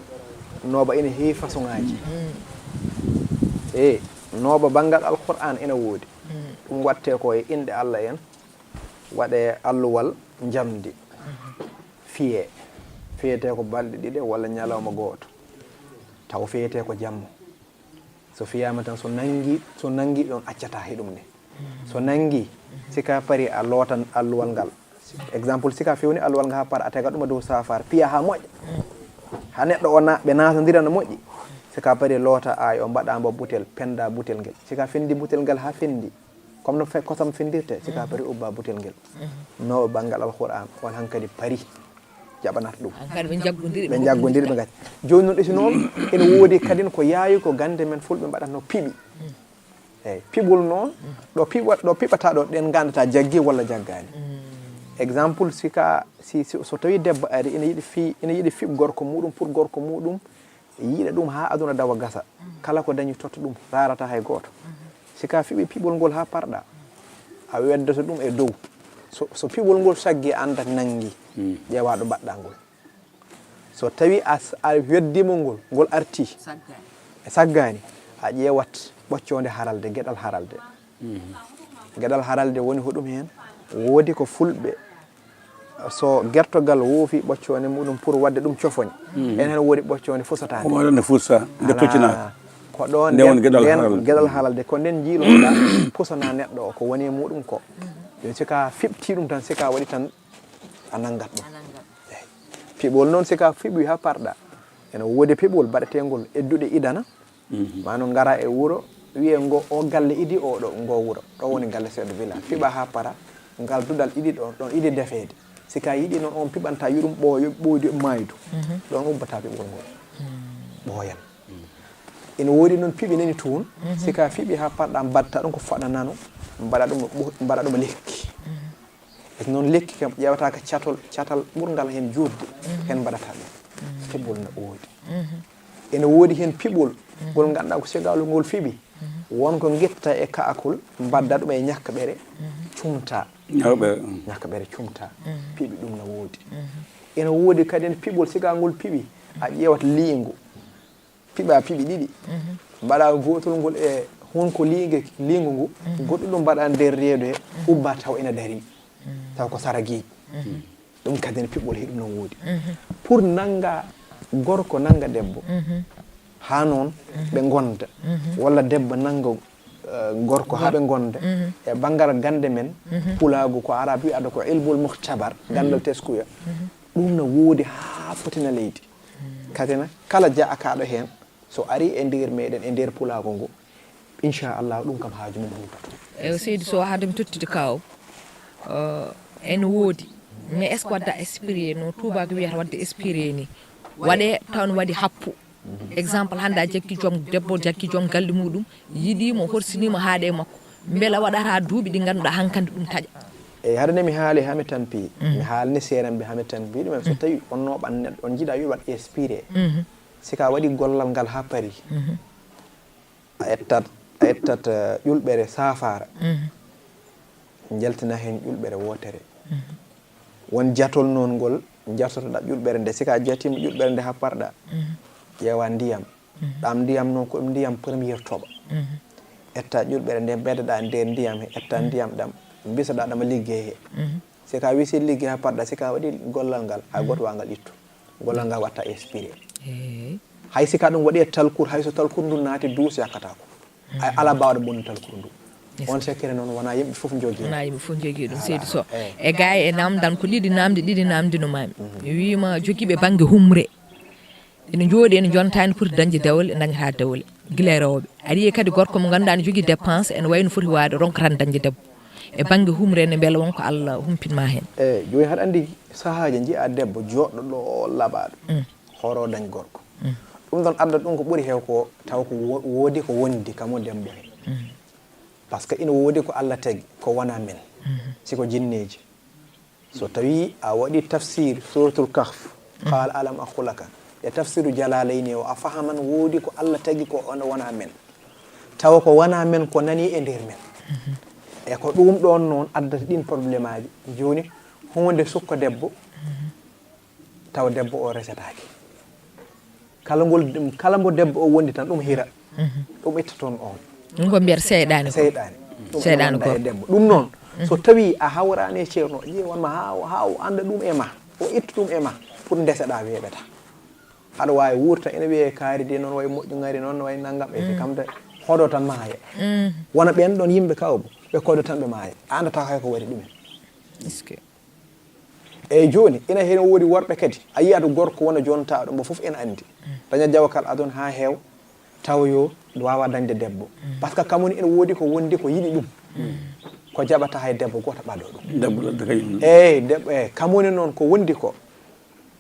Nooba ina heewi façon ŋaaji. E nooba banngal Alqur'aan ina woodi. Ɗum waɗtee ko e inɗe Allah en, waɗee alluwal njamndi, fiyee. Fiyetee ko balɗe ɗiɗi walla ñalawma gooto. Taw fiyetee ko jamma. So fiyaama tan, so nanngi, so nanngi ɗon accataa he ɗum ne. So nanngi, si ka pari a lootan alluwal ngal. Exemple, si ka fewni alluwal ngal haa par, a tega ɗum e dow saafaare, piya haa moƴƴa. Haa neɗɗo o na-, ɓe naatondira no moƴƴi. Si ka pari loota ay o mbaɗa mbo butel, penda butel ngel. Si ka fendi butel ngal haa fendi. Comme no fe-, kosam fendirte, si ka pari ubba butel ngel. No banngal Alqur'aan, on hankadi pari. Jaɓanata ɗum. Hankadi ɓe njaggodiri, ɓe njaggodiri, ɓe ngati. Jooni noon, isi noon, ene woodi kadin ko yaawi ko gannde men fulɓe mbaɗatno piɓi. Eeyi, piɓol noon, ɗo piɓa-, ɗo piɓata ɗo, ɗen nganndata jaggi walla jaggaani. Exemple, si ka, si, si, so tawi debbo ari, ina yiɗi fi-, ina yiɗi fiɓ gorko muɗum, pour gorko muɗum yiɗa ɗum haa aduna dawa gasa. Kala ko dañi totta ɗum, raarata hay gooto. Si ka fiɓi piɓol ngol haa parɗa, a weddoto ɗum e dow. So, so piɓol ngol saggi, annda nanngi, ƴeewa ɗo mbaɗɗa ngol. So tawi a s-, a weddimo ngol, ngol arti. Saggaani. E saggaani, a ƴeewat ɓoccoonde haralde, geɗal haralde. Geɗal haralde woni hoɗum heen? Woodi ko fulɓe, so gertogal woofi ɓoccoonde muɗum pour waɗde ɗum cofoñ. En heen woodi ɓoccoonde fusataa nde. Ko waɗande fusa, nde Alaa, toccinaaka. Ko ɗoon Nde woni nden, geɗal nden haralde. Geɗal haralde. Ko nden njiiloɗaa pusana neɗɗo o, ko woni e muɗum ko. Yo si ka fiɓti ɗum tan, si ka waɗi tan, a nanngat ɗum. A nanngat. Eey. Piɓol noon, si ka fiɓi haa parɗa, ene woodi piɓol baɗeteengol e duɗe idana, maa noon ngara e wuro, wiyee ngo o galle idi o ɗo, ngo wuro. Ɗo woni galle chef de village. Piɓa haa para, ngal duɗal idi ɗo, ɗon idi defeede. Si ka yiɗi noon on piɓanta yuɗum ɓooyo, ɓooydu e maaydu. Ɗon ubbata piɓol ngol. Ɓooyan. Ene woodi noon piɓi nani toon. Si ka fiɓi haa parɗa mbaɗta ɗum ko faɗa nano, mbaɗa ɗum ɓo-, mbaɗa ɗum lekki. E noon lekki kam ƴeewata ka catol, catal ɓurngal heen juutde, heen mbaɗata ɗum. Piɓol no woodi. Ene woodi heen piɓol, ngol ngannduɗaa ko segalu ngol fiɓi. Won ko ngetta e kaakol, mbadda ɗum e ñakkaɓere, cumta. Ñakkaɓere, mm. Ñakkaɓere cumta. Piɓi ɗum no woodi. Ene woodi kadi heen piɓol, siga ngol piɓi, a ƴeewat liingu. Piɓa piɓi ɗiɗi. Mbaɗa gootol ngol e hunko liinge, liingu ngu, goɗɗum ɗum mbaɗa nder reedu he, ubba taw ina darii. Taw ko saragiiji. Ɗum kadi ne piɓɓol he ɗum noon woodi. Pour nannga gorko nannga debbo, haa noon ɓe ngonda. Walla debbo nannga, eh, gorko haa ɓe ngonda. E banngal gannde men, pulaagu ko Arab wiyata ko ilmul muhtabar, ganndal teskuya. Ɗum no woodi haa fotina leydi. Kadi na, kala jaakaaɗo heen, so ari e nder meɗen, e nder pulaagu ngu, inchallah, ɗum kam haaju mum huutoto. Eyo, seydi Sow, hade mi tottude ka o, eh, ene woodi. Mais est-ce que wadda esprit no tubaako wiyata wadde esprit ni? Waɗe taw ne waɗi happu. Exemple, hannde a jaggi joom debbo, jaggi joom galle muɗum, yiɗimo, horsiniimo haaɗe makko. Mbela waɗata duuɓi ɗi ngannduɗaa hankandi ɗum taƴa? Eyi, hade ne mi haali haa mi tampi. Mi haalni seerenɓe haa mi tampi ɗumen. So tawi on nooɓan neɗɗo, on njiɗa yo waɗ esprit. Si ka waɗi gollal ngal haa pari, a ettat, a ettat, eh, ƴulɓere saafaara. Njaltina heen ƴulɓere wootere. Won jatol noon ngol jatotoɗaa ƴulɓere nde. Si ka jatiima ƴulɓere nde haa parɗa, ƴeewa ndiyam. Ɗam ndiyam noon ko ɗum ndiyam première toɓa. Etta ƴulɓere nde, mbeddoɗaa nder ndiyam he, etta ndiyam ɗam, mbisoɗaa ɗam liggey he. Si ka wisi liggey haa parɗa, si ka waɗi gollal ngal, hay gooto waawa ngal ittu. Gollal ngal watta expiré. Eey. Hay si ka ɗum waɗi e talkur, hay so talkur ndun naati, duus yakkataako. Hay alaa baawɗo bonnude talkur ndu. On secret noon wonaa yimɓe fof njogii. Wonaa yimɓe fof njogii ɗum, seydi Sow. Eey. E gaa e namdan ko ɗiɗi namdi, ɗiɗi namdino maami. Mi wiima jogiiɓe bannge humre. Ene njooɗi, ene njonta, ene poti dañde dewle, ene dañata dewle. Gila e rewɓe. Aɗa yiya kadi gorko mo ngannduɗaa ene jogii dépense, ene wayi no foti waawde ronka tan dañde debbo. E bannge humre ne mbela won ko Allah humpin ma heen. Eey, jooni haɗa anndi sahaaji njiya debbo jooɗɗo ɗo laɓaaɗo. Horo dañ gorko. Ɗum ɗon adda ɗum ko ɓuri heew ko taw ko wo-, woodi ko wondi kamo debbo he. Parce que ina woodi ko Allah tagi ko wona men. Si ko jinneeji. So tawi a waɗi tafsir Suratul Kahf, qala alam aqul laka, e tafsiru Jalalayni o, a fahaman woodi ko Allah tagi ko on wona men. Tawa ko wona men ko nani e nder men. E ko ɗum ɗon noon addata ɗin problème aji. Jooni, huunde sukka debbo, tawa debbo o resetaake. Kala ngol, kala mbo debbo o wondi tan, ɗum hira. Ɗum itta toon on. Ɗum ko mbiyata seyɗaani ko. Seyɗaani. Ɗum Seyɗaani ene wonda ko. E debbo. Ɗum noon, so tawii a hawraani e ceerno, ƴeewan ma haa o, haa o annda ɗum e ma. O itta ɗum e ma. Pour ndeseɗaa weeɓata. Aɗa waawi wuurta, ene wiyee kaari de noon wayi moƴƴu ngari noon, no wayi nanngam, e kam de hoɗo tan maaya. Wona ɓeen ɗoon yimɓe kawɓe, ɓe koɗo tan ɓe maaya. A anndataa hay ko waɗi ɗumen. Est-ce que Eeyi, jooni, ina heen woodi worɓe kadi, a yiyat gorko wona jontaaɗo, mbo fof ina anndi. Daña jawkal aduna haa heew, tawa yo waawa dañde debbo. Parce que kamuni ina woodi ko wondi ko yiɗi ɗum. Ko jaɓata hay debbo gooto ɓado ɗum. Debbo ladde kañum. Eeyi, debbo, eeyi, kamuni noon ko wondi ko.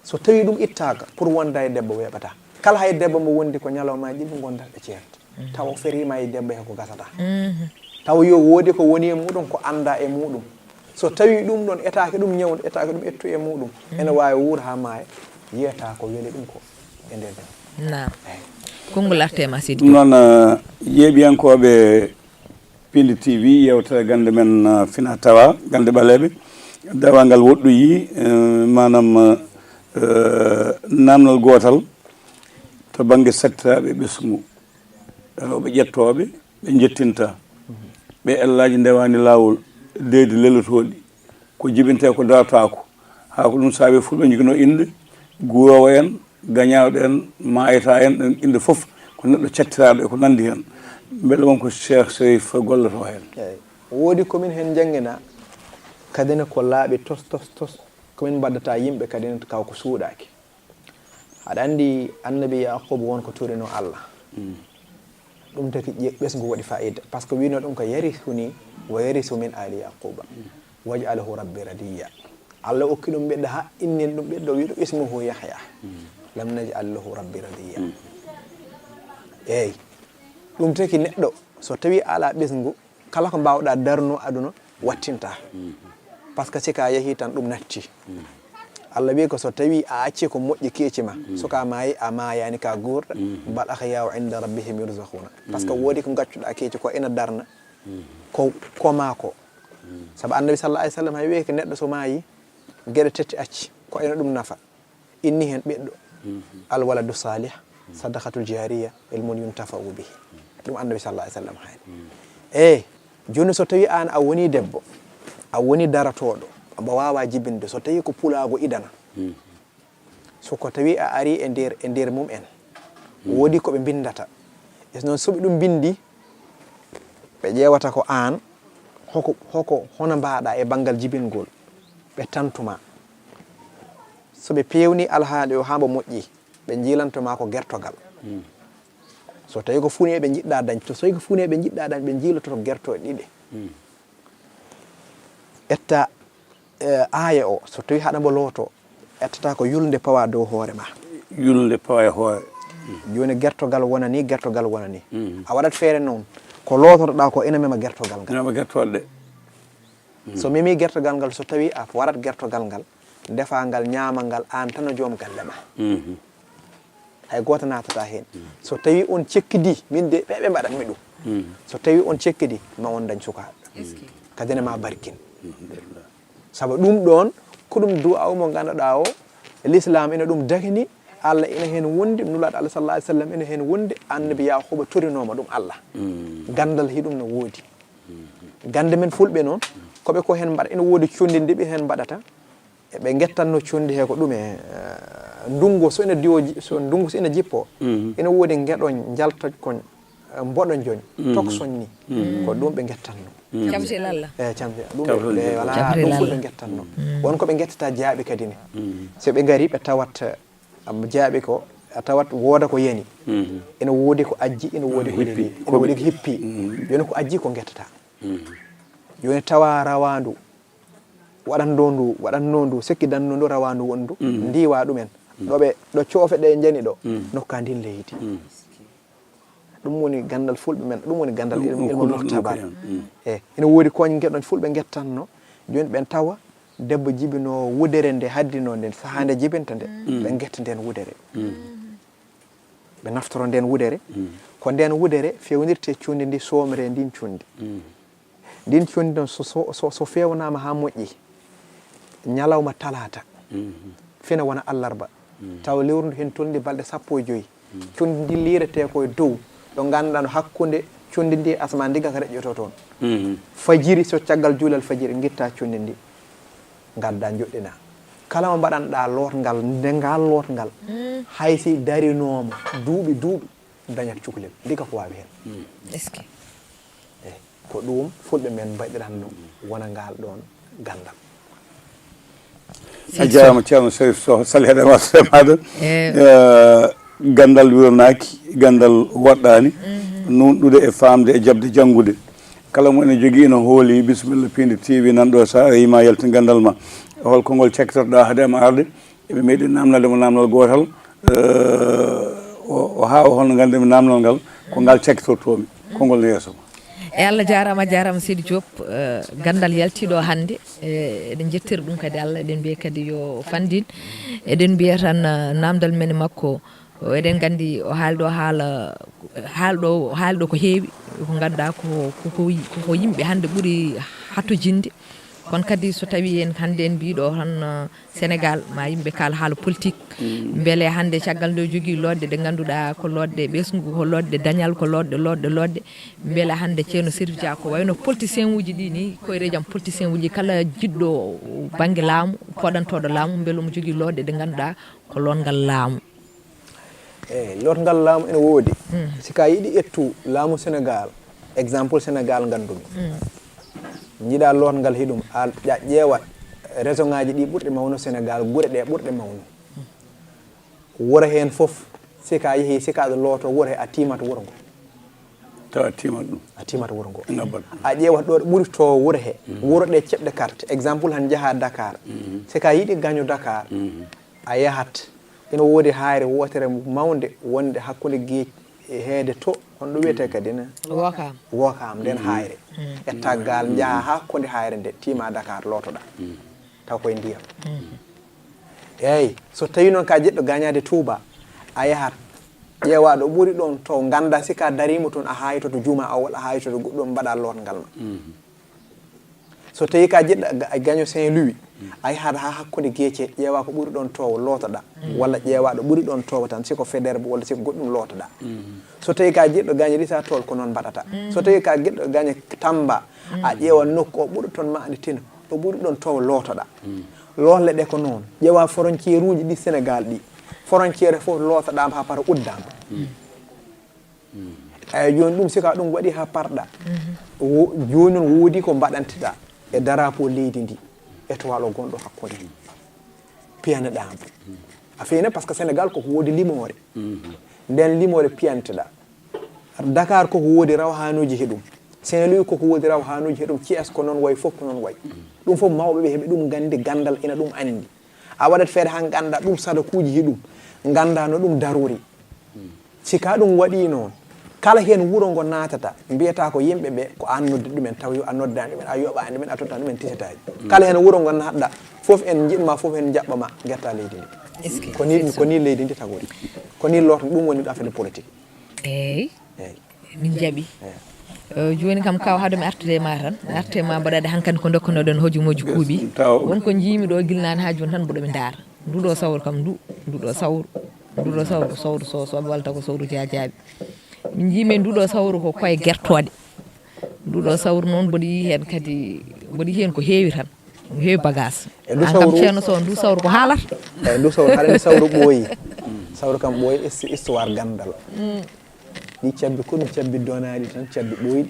So tawii ɗum ittaaka, pour wonda e debbo weeɓata. Kala hay debbo mbo wondi ko ñalawmaaji ɗiɗi ngonda e ceerde. Tawa o feriima e debbo he ko gasata. Tawa yo woodi ko woni e muɗum, ko annda e muɗum. So tawii ɗum ɗoon etaake ɗum ñawde, etaake ɗum ettu e muɗum, ene waawi wuur haa maaya, yiyata ko weli ɗum ko e nder debbo. Naam. Eeyi. Konngol arte ma, Seydi Noon, Joop. Eh, yeeɓiyankooɓe Pindi T V, yeewtere gannde men, eh, fina tawa, gannde ɓaleeɓe. Dawal ngal woɗɗoyi, eh, maanaam, eh, naamnal gootal to bannge sattiraaɓe ɓesngu. Rewɓe ƴettooɓe, ɓe njettinta. Ɓe ellaaji ndewaani laawol, deedi lelotooɗi, ko jibintee ko darataako. Haa ko ɗum saabi fulɓe njogino innde, guuroowo en, gañaawɗo en, maayata en, ɗen innde fof ko neɗɗo cattiraaɗo e ko nanndi heen. Mbeɗa won ko Cheikh Serif gollotoo heen. Eeyi. Woodi ko min heen njanngina, kadi ne ko laaɓi tos, tos, tos, ko min mbaddata yimɓe kadi ne taw ko suuɗaaki. Aɗa anndi Annabi Yaquub won ko turinoo Allah. Ɗum taki ƴe-, ɓesngu waɗi faayiida. Parce que wiino ɗum ko yarisuni wa yarisu min ali Yaquuba. Waj'alhu rabbi radiya. Allah okki ɗum ɓiɗɗo haa innini ɗum ɓiɗɗo, wi'i ɗum ismuhu Yahya. Lam naj'al lahu rabbi radiya. Eeyi. Ɗum taki neɗɗo, so tawii a alaa ɓesngu, kala ko mbaawɗaa darno aduna, wattinta. Parce que si ka yahii tan ɗum natti. Allah wi'i ko so tawii a accii ko moƴƴi keeci ma, so ka maayi, a maayaani ka guurɗa, bal ahya'u inda rabbihim yurzaquna. Parce que woodi ko ngaccuɗaa keeci ko ina darna, ko, ko maa ko. Sabu Annabi sallallahu alaihi wasallam hay wi'i ko neɗɗo so maayi, geɗe tati acci, ko ina ɗum nafa. Inni heen ɓiɗɗo, al waladu salih, sadaqatul jariya, ilmun yuntafa'u bihi. Ɗum Annabi sallallahu alaihi wasallam haali. Eeyi, jooni so tawii aan a wonii debbo, a wonii darotooɗo, mbo waawaa jibinde, so tawii ko pulaagu idana. So ko tawii a arii e nder, e nder mum en, woodi ko ɓe mbinndata. E noon so ɓe ɗum mbinndi, ɓe ƴeewata ko aan, hoko, hoko, hono mbaaɗaa e banngal jibingol, ɓe tantu ma. So ɓe peewnii alhaali o haa mbo moƴƴi, ɓe njiilanto ma ko gertogal. So tawii ko funeeɓe njiɗɗaa dañ, to so tawii ko funeeɓe njiɗɗaa dañ, ɓe njiiloto gertooɗe ɗiɗi. Etta, eh, aaya o, so tawii haɗa mbo looto, ettata ko yulnde pawa dow hoore ma. Yulnde pawa e hoore. Jooni gertogal wona ni, gertogal wona ni. A waɗat feere noon, ko loototoɗaa ko ina mema gertogal ngal. Ina mema gertogal de. So memi gertogal ngal, so tawii a waɗat gertogal ngal, ndefa ngal, ñaama ngal, aan tan no joom galle ma. Hay gooto naatataa heen. So tawii on cekkidii, min de ɓe, ɓe mbaɗatmi ɗum. So tawii on cekkidii, ma on dañ sukaaɓe. Kadi ne ma barkin. Sabu ɗum ɗoon, ko ɗum du'aaw mo ngannduɗaa o, Lislaam ina ɗum dagini, Allah ina heen wondi, Nulaaɗo Allah sallallahu alaihi wasallam ina heen wondi, Annabi Yaquuba torinooma ɗum Allah. Ganndal hiɗum no woodi. Gannde men fulɓe noon, ko ɓe ko heen mbaɗa, ina woodi conndi ndi ɓe heen mbaɗata. E ɓe ngettanno conndi he ko ɗum e, eh, ndunngu so ina diwo ji-, so ndunngu so ina jippo, ina woodi ngeɗo njalto kon, eh, mboɗo njoñ, tokson ni. Ko ɗum ɓe ngettanno. Camsi lalla. Eh, camsi, ɗum ɓe, ɓe wala, ɗum fof ɓe ngettanno. Won ko ɓe ngettata jaaɓi kadi ne. So ɓe ngari ɓe tawat, eh, am jaaɓi ko, a tawat wooda ko yani. Ina woodi ko ajji, ina woodi ko hippi. Ina woodi ko hippi. Jooni ko ajji ko ngettata. Jooni tawa rawaandu waɗanno ndu, waɗanno ndu, sekki danno ndu rawaandu wondu, ndiwa ɗumen. Ɗo ɓe, ɗo coofe ɗe njani ɗo, nokka ndin leydi. Ɗum woni ganndal fulɓe men, ɗum woni ganndal ilmu, ilmu muhtabar. E, ina woodi koñ ngeɗon fulɓe ngettanno, jooni ɓen tawa debbo jibinoowo wudere nde haddinoo nden, sahaa nde jibinta nde, ɓe ngetta nden wudere. Ɓe naftoro nden wudere. Ko nden wudere fewnirte conndi ndi, soomre ndin conndi. Ndin conndi noon so, so, so, so feewnaama haa moƴƴi, ñalawma talaata, fina wona allarba, tawa lewru ndu heen tolni balɗe sappo e joy. Conndi ndi liiretee ko e dow, ɗo ngannduɗaa no hakkunde conndi ndi e asamaan ndi, ga ka reƴƴoto toon. Fajiri, so caggal juulal fajiri, ngitta conndi ndi, ngadda njoɗɗina. Kala mo mbaɗanɗaa lootngal, nde ngal lootngal, hay si darinooma duuɓi duuɓi, dañat cukalel. Ndi ka ko waawi heen. Est-ce que? Eyi, ko ɗum fulɓe men mbaɗiranno wona ngal ɗoon ganndal. A jaaraama, Ceerno Serif Soh, sali haɗa ma semaade. Ganndal wiranaaki, ganndal woɗɗaani, nuunɗude e faamde e jaɓde janngude. Kala mo ene jogii, ene hooli, bisimilla, piindi T V nan ɗo, so a arii ma yaltin ganndal ma. Hol konngol cakkitorɗaa hade am arde? Eɓe meeɗi naamnalde mo naamnal gootal, o haa o holno nganndirmi naamnal ngal, ko ngal cakkitortoomi, konngol no yeeso ma. E Allah jaaraama, a jaaraama Seydi Diop. Ganndal yaltiiɗo hannde, eɗen njettira ɗum kadi Allah, eɗen mbiya kadi yo fanndin. Eɗen mbiya tan naamndal men e makko, eɗen nganndi o haali ɗo haala haali ɗo haali ɗo ko heewi, ko ngannduɗaa ko koko yimɓe hannde ɓuri hatojinde. Kono kadi so tawii en hannde en mbiiɗo tan Sénégal, ma yimɓe kaal haala politique. Mbele hannde caggal nde o jogii looɗe ɗe ngannduɗaa ko looɗe ɓesngu, ko looɗe dañal, ko looɗe looɗe looɗe. Mbele hannde Ceerno Serif Dia ko wayno politicien uji ɗi ni, koyre jam politicien uji kala jiɗɗo bannge laamu, poɗantooɗo laamu, mbele omo jogii looɗe ɗe ngannduɗaa ko lootngal laamu. Eyi, lootngal laamu ene woodi. Si ka yiɗi ƴettu laamu Sénégal, exemple Sénégal nganndumi. Njiɗa lootngal hiɗum, a ƴeewat région ngaji ɗi ɓurɗe mawno Sénégal, gure ɗe ɓurɗe mawno. Wuro heen fof, si ka yehi, si ka aɗa looto wuro he, a timat wuro ngo. Tawa a timat ɗum. A timat wuro ngo. Ngabbat. A ƴeewat ɗo ɓuri to wuro he. Wuro ɗe ceɓɗe carte. Exemple han njaha Dakar. Si ka yiɗi gaño Dakar, a yahat. Ina woodi haayre wootere mawnde wonde hakkunde geec e heede to, honɗo wiyetee kadi ne? Wookaam. Wookaam, nden haayre. Etta gaal, njaha haa hakkunde haayre nde, tiima Dakar, lootoɗa. Taw koye ndiyam. Eeyi, so tawii noon ka jiɗɗo gañaade Touba, a yahat ƴeewa ɗo ɓuri ɗoon to, ngannda si ka dariima toon, a haaytoto juuma o walla a haaytoto goɗɗum, mbaɗa lootngal ma. So tawii ka jiɗɗo ga- gaño Saint Louis, a yahat haa hakkunde geece, ƴeewa ko ɓuri ɗoon toowo, lootoɗa. Walla ƴeewa ɗo ɓuri ɗoon toowo tan, si ko Faidherbe walla si ko goɗɗum, lootoɗa. So tawii ka jiɗɗo gaño Richard Toll, ko noon mbaɗata. So tawii ka jiɗɗo gaño Tamba, a ƴeewa nokku o ɓuri toon maande tino, ɗo ɓuri ɗoon toowo, lootoɗa. Lootle ɗe ko noon. Ƴeewa frontière uji ɗi Sénégal ɗi. Frontière fof lootoɗaama haa para uddaama. Eyi, jooni ɗum, si ka ɗum waɗi haa parɗa, wo- jooni noon woodi ko mbaɗanteɗa e drapeau leydi ndi, étoile o gonɗo hakkunde, piyanoɗa mo. A fiyane, par ce que Sénégal koko woodi limoore. Nden limoore piyanteɗa. Dakar koko woodi rawhanuuji he ɗum. Saint Louis koko woodi rawhanuuji he ɗum. Thiès ko noon wayi, fof ko noon wayi. Ɗum fof mawɓe ɓe heɓe ɗum nganndi, ganndal ina ɗum anndi. A waɗat feere haa ngannda ɗum sadakuuji he ɗum, ngannda no ɗum darori. Si ka ɗum waɗi noon, kala heen wuro ngo naatata, mbiyata ko yimɓe ɓe ko aan noddi ɗumen, taw yo a noddaani ɗumen, a yoɓaani ɗumen, a tottaani ɗumen tisataaji. Kala heen wuro ngo naatɗa, fof en njiɗma, fof en njaɓɓama, ngetta leydi ndi. Est-ce que Ko ni, ko ni leydi ndi tagori. Ko ni lootno, ɗum woni affaire politique. Eeyi. Eeyi. Min njaɓi. Eh, jooni kam kaw, haade mi artude e ma tan, mi artude e ma mbaɗaade hankadi ko ndokkonoɗen hojomooji kuuɓi. Won ko njiimi ɗo gilnaani haa jooni tan mboɗo mi ndaara. Nduɗo sawru kam ndu, nduɗo sawru, nduɗo sawru ko sawru so soɓe walla taw ko sawru jajaaɓe. Min njiimi nduɗo sawru ko koye gertooɗe. Nduɗo sawru noon mboɗo yii heen kadi, mboɗo yii heen ko heewi tan. Ko heewi bagage. E ndu Aan kam sawru Ceerno Soh, ndu sawru ko haalata. Eyi, ndu sawru, haɗa ndu sawru ɓooyi. Sawru kam ɓooyi, histo- histoire ganndal. Ɗi cabbi ko ɗum cabbi donaaɗi tan, cabbi ɓooyɗi.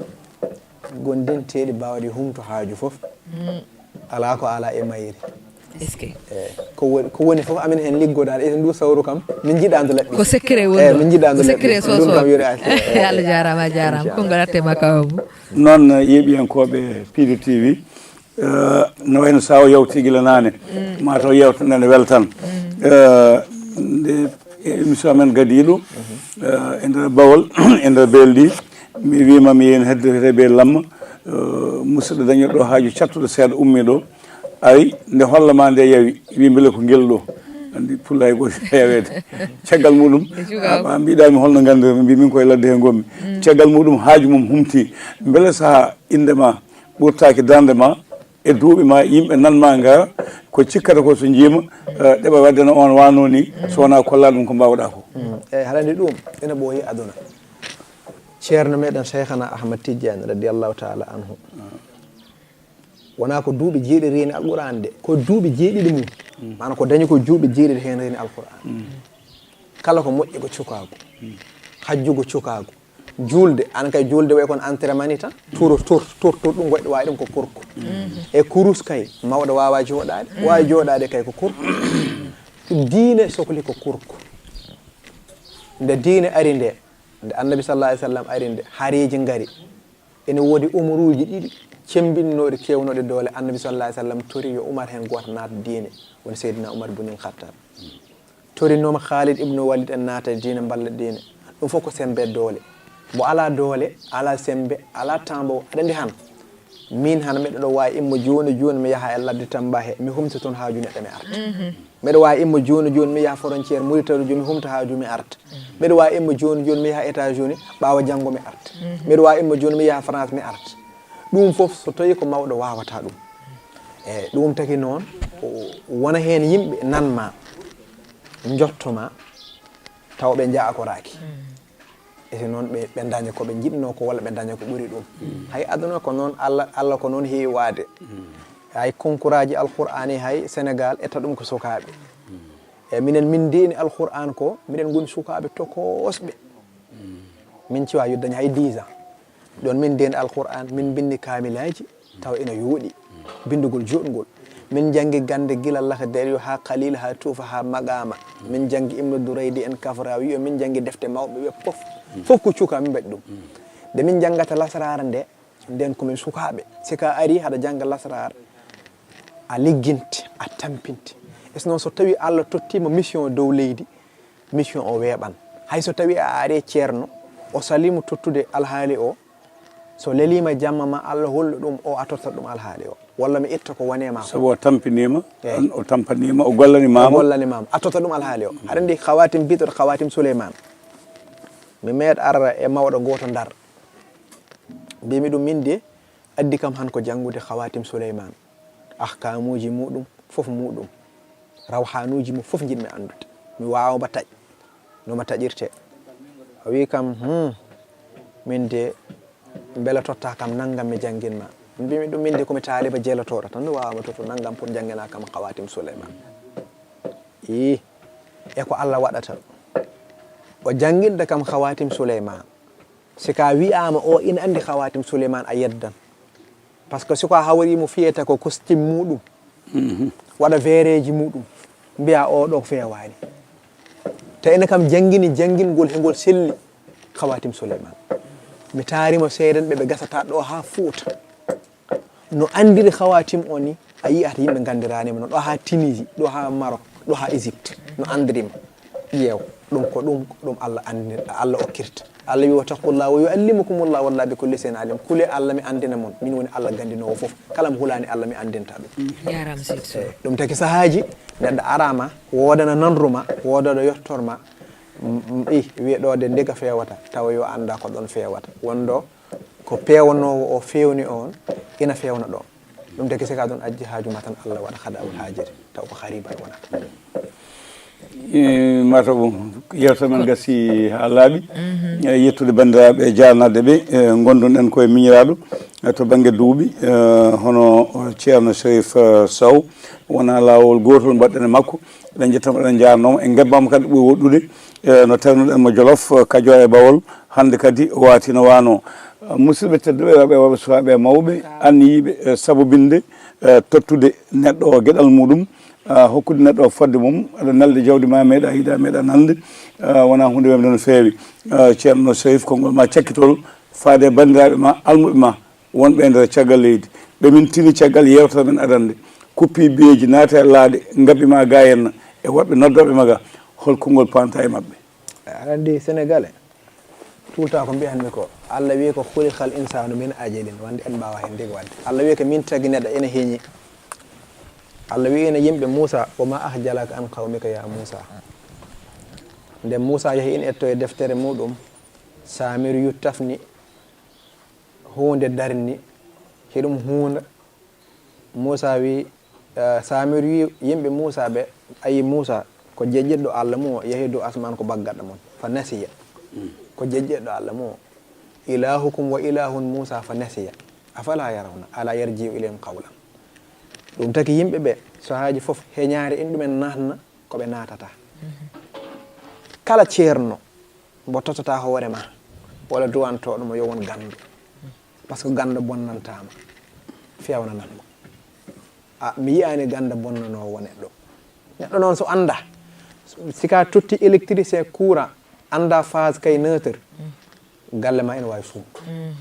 Gondinteeɗi baawɗi humto haaju fof. Alaa ko alaa e mayri. Est-ce que? Eyi, ko woni, ko woni fof amin heen liggodaade e ndu sawru kam, min njiɗa ndu laɓɓi. Ko secret woni Eyi, ɗo. Min njiɗa ndu Ko laɓɓi. Secret Ɗum kam soso. Yo Allah jaaraama, a jaaraama. Konngol atte ma kaw Abou. Noon, yeeɓiyankooɓe Piindi T V, eh, no wayno so o yawti gila naane, ma taw yewtere nde ne weltan. Eh, nde émission men gadiiɗo, eh, e nder Bawol, e nder Beldi, mi wiima mi yehi hedde wiyetee Beel Lamma, eh, musidɗo dañirɗo haaju cattuɗo seeɗa ummi ɗo, ari nde holla ma nde yawi, wi mbele ko ngel ɗo. Anndi pulaar e gooti yaweede. Caggal muɗum, a, a mbiɗa mi holno nganndirmi, mbi min koye ladde he ngonmi. Caggal muɗum haaju mum humti. Mbele saha innde ma ɓurtaaki darnde ma, e duuɓi ma, yimɓe nan ma ngara, ko cikkata ko so njiima, eh, ɗeɓa waɗde no on wano ni, so wona kolla ɗum ko mbawɗa ko. Eyi, haɗa anndi ɗum ene ɓooyi aduna. Ceerno meɗen Cheikhana Ahmad Tidiane radiyallahu taala anhu, wona ko duuɓi jeeɗiɗi reeni Alquraan de, ko duuɓi jeeɗiɗi mum. Maanaam ko dañi ko duuɓi jeeɗiɗi heen reeni Alquraan. Kala ko moƴƴi ko cukaagu. Hajju ko cukaagu. Juulde, an kay juulde way kon entraînement ni tan. Tour, tour, tour, tour, ɗum goɗɗo waawi ɗum ko kurko. E kurus kay, mawɗo waawaa jooɗaade. Waawi jooɗaade kay ko kurko. Diine sokli ko kurko. Nde diine ari nde, nde Annabi sallallahu alayhi wa sallam ari nde, hareeji ngari. Ene woodi umuruuji ɗiɗi cembinnooɗi, keewnooɗi doole. Annabi sallallahu alayhi wa sallam tori yo Umar heen gooto naat diine, woni Seydina Umar bun al-Khattab. Torinooma Khalid ibnu Walid en naata e diine, mballa diine. Ɗum fof ko semmbe doole. Mbo alaa doole, alaa semmbe, alaa temps mbo, aɗa anndi han. Miin han, miɗo ɗo waawi immo jooni jooni, mi yaha e ladde Tamba he, mi humta toon haaju neɗɗo, mi arta. Miɗo waawi immo jooni jooni, mi yaha frontière Mauritanie, mi humta haaju, mi arta. Miɗo waawi immo jooni jooni, mi yaha États-Unis, ɓaawo janngo mi arta. Miɗo waawi immo jooni, mi yaha France, mi arta. Ɗum fof so tawii ko mawɗo waawataa ɗum. E ɗum taki noon, o-, wona heen yimɓe nan ma, njotto ma, tawa ɓe njaakoraaki. E si noon ɓe, ɓe daña ko ɓe njiɗnoo ko, walla ɓe daña ko ɓuri ɗum. Hay aduna ko noon, Allah, Allah ko noon heewi waade. Hay konkuraaji Alqur'aani hay Senegaal etta ɗum ko sukaaɓe. E minen min ndeeni Alqur'aan ko, miɗen ngoni sukaaɓe tokoosɓe. Min ciwa yuddañi hay dix ans. Ɗoon min ndeeni Alqur'aan, min mbinndi kaamilaaji, tawa ina yooɗi. Binndugol jooɗngol. Min njanngi gannde gila Laxdariyu haa Xaliil, haa Tuufa, haa Maqaama. Min njanngi Ibnu Duraydi en, Kafrawiyu, min njanngi defte mawɓe ɓe fof. Fof ko cuka min mbaɗi ɗum. Nde min njanngata Lasraara nde, ndeen ko min sukaaɓe. Si ka ari haɗa jannga Lasraara, a ligginte, a tampinte. E so noon, so tawii Allah tottiima mission dow leydi, mission o weeɓan. Hay so tawii a ari ceerno, o saliima tottude alhaali o, so leliima jamma ma Allah hollu ɗum o, a totta ɗum alhaali o. Walla mi itta ko wone ma ko. Sabu o tampiniima, eey, o tampaniima, o gollanimaama. O gollanimaama. A totta ɗum alhaali o. Aɗa anndi Khawatim, biyeteeɗo Khawatim Souleymane. Mi meeɗa ara e mawɗo gooto Ndar. Mbiymi ɗum, min de, addi kam han ko janngude Khawatim Souleymane. Ahkaamuuji muɗum, fof muɗum. Rawhanuuji mum fof njiɗmi anndude. Mi waawa mba taƴ, no mba taƴirtee. O wii kam, "Hmm, min de, mbela totta kam nanngam mi janngin ma." Mbiymi ɗum, "Min de ko mi taaliba jelotooɗo tan, mi waawa mba tottu nanngam pour njanngina kam Khawatim Souleymane." Ii, e ko Allah waɗata. O jannginta kam Khawatim Souleymane. Si ka wiyaama o ina anndi Khawatim Souleymane, a yeddan. Parce que si ko a hawriimo fiyata ko costume muɗum, waɗa veereeji muɗum, mbiya o ɗo feewaani. Te ene kam janngini janngingol he ngol selli Khawatim Souleymane. Mi taarimo seedenɓe ɓe gasata ɗo haa Fuuta. No anndiri Khawatim o ni, a yiyata yimɓe nganndiraniima no, ɗo haa Tunisie, ɗo haa Maroc, ɗo haa Égypte, no anndiriima. Ƴeew, ɗum ko ɗum, ko ɗum Allah anndini, Allah okkirta. Allah wi, "Wattaqullah wa yuallimukumullah, wallahu bi kulli shay'in alim." Kule Allah, mi anndina mon, min woni Allah ganndinoowo fof. Kala mo hulaani Allah, mi anndinta ɗum. Yaram sitso. Eh, ɗum taki sahaaji, neɗɗo arama, woodana nanruma, woodana yottorma, m-, m-, i, wiye ɗo de ndega fewata, tawa yo annda ko ɗon fewata. Wonɗo ko peewnoowo o fewni on, ina fewna ɗo. Ɗum taki sika ɗum ajji haaju ma tan Allah waɗa khada'ul haajati, taw ko khariban wonata. E, mataw yewtere men gasi haa laaɓi. E, yettude banndiraaɓe, jaarnaade ɓe, e, ngonɗon en koye miñiraaɗo, e, to bannge duuɓi, e, hono, o, Ceerno Cherif, e, Sow, wona laawol gootol mbaɗɗen e makko. Eɗen njettamo, eɗen njaarnoo mo. En ngebbaama kadi ɓuri woɗɗude, e, no tawnoɗen mo Jolof, e, Kajoor e Bawol. Hannde kadi o waati no waano. E, musidɓe tedduɓe, rewɓe e worɓe, sukaaɓe e mawɓe, anniyiiɓe, e, sabobinde, e, tottude neɗɗo o geɗal muɗum, e, hokkude neɗɗo o fodde mum, aɗa nelde jawdi ma, meeɗa yiida, meeɗa nande, e, wona huunde wemde no feewi. E, Ceerno Cherif, konngol ma cakkitol faade e banndiraaɓe ma, almuɓe ma, wonɓe e nder caggal leydi, ɓe min tini caggal yewtere men adannde, kuppi biyeeji, naata e laaɗe, ngabbi ma ga henna, e woɓɓe noddooɓe ma ga, hol konngol paamta e maɓɓe? Aɗa anndi Sénégalais, tout le temps ko mbiyanmi ko, Allah wiyi ko, "Khuliqal insanu min ajalin", wonde en mbaawa heen ndeg waɗde. Allah wiyi ko min tagi neɗɗo ene heñi. Allah wiyi ene yimɓe Muusa, "Wa ma ahjalaka an qawmika ya Muusa." Nde Muusa yehi ina etto e deftere muɗum, Saamiriyu tafni huunde darni, hiɗum huunda. Muusa wi, eh, Saamir wi yimɓe Muusa ɓe, "Ayi Muusa, ko jeƴƴiɗɗo Allah mum o yehi dow asmaan ko baggaɗo mon, fa nasiya." Ko jeƴƴiɗɗo Allah mum o. إلهكم وإله موسى فنسي أفلا يرون ألا يرجع إليهم قولا. Ɗum taki yimɓe ɓe, so haaji fof heñaare in ɗumen naatna ko ɓe naatata. Kala ceerno mbo tottata hoore ma walla duwantooɗo mo yo won ganndo. Parce que ganndo bonnantaama, feewnanan mo. A mi yiyaani ganndo bonnanoowo neɗɗo. Neɗɗo noon so annda, si ka totti électricien courant, annda phase kay neutre, galle ma ina waawi suuɗ.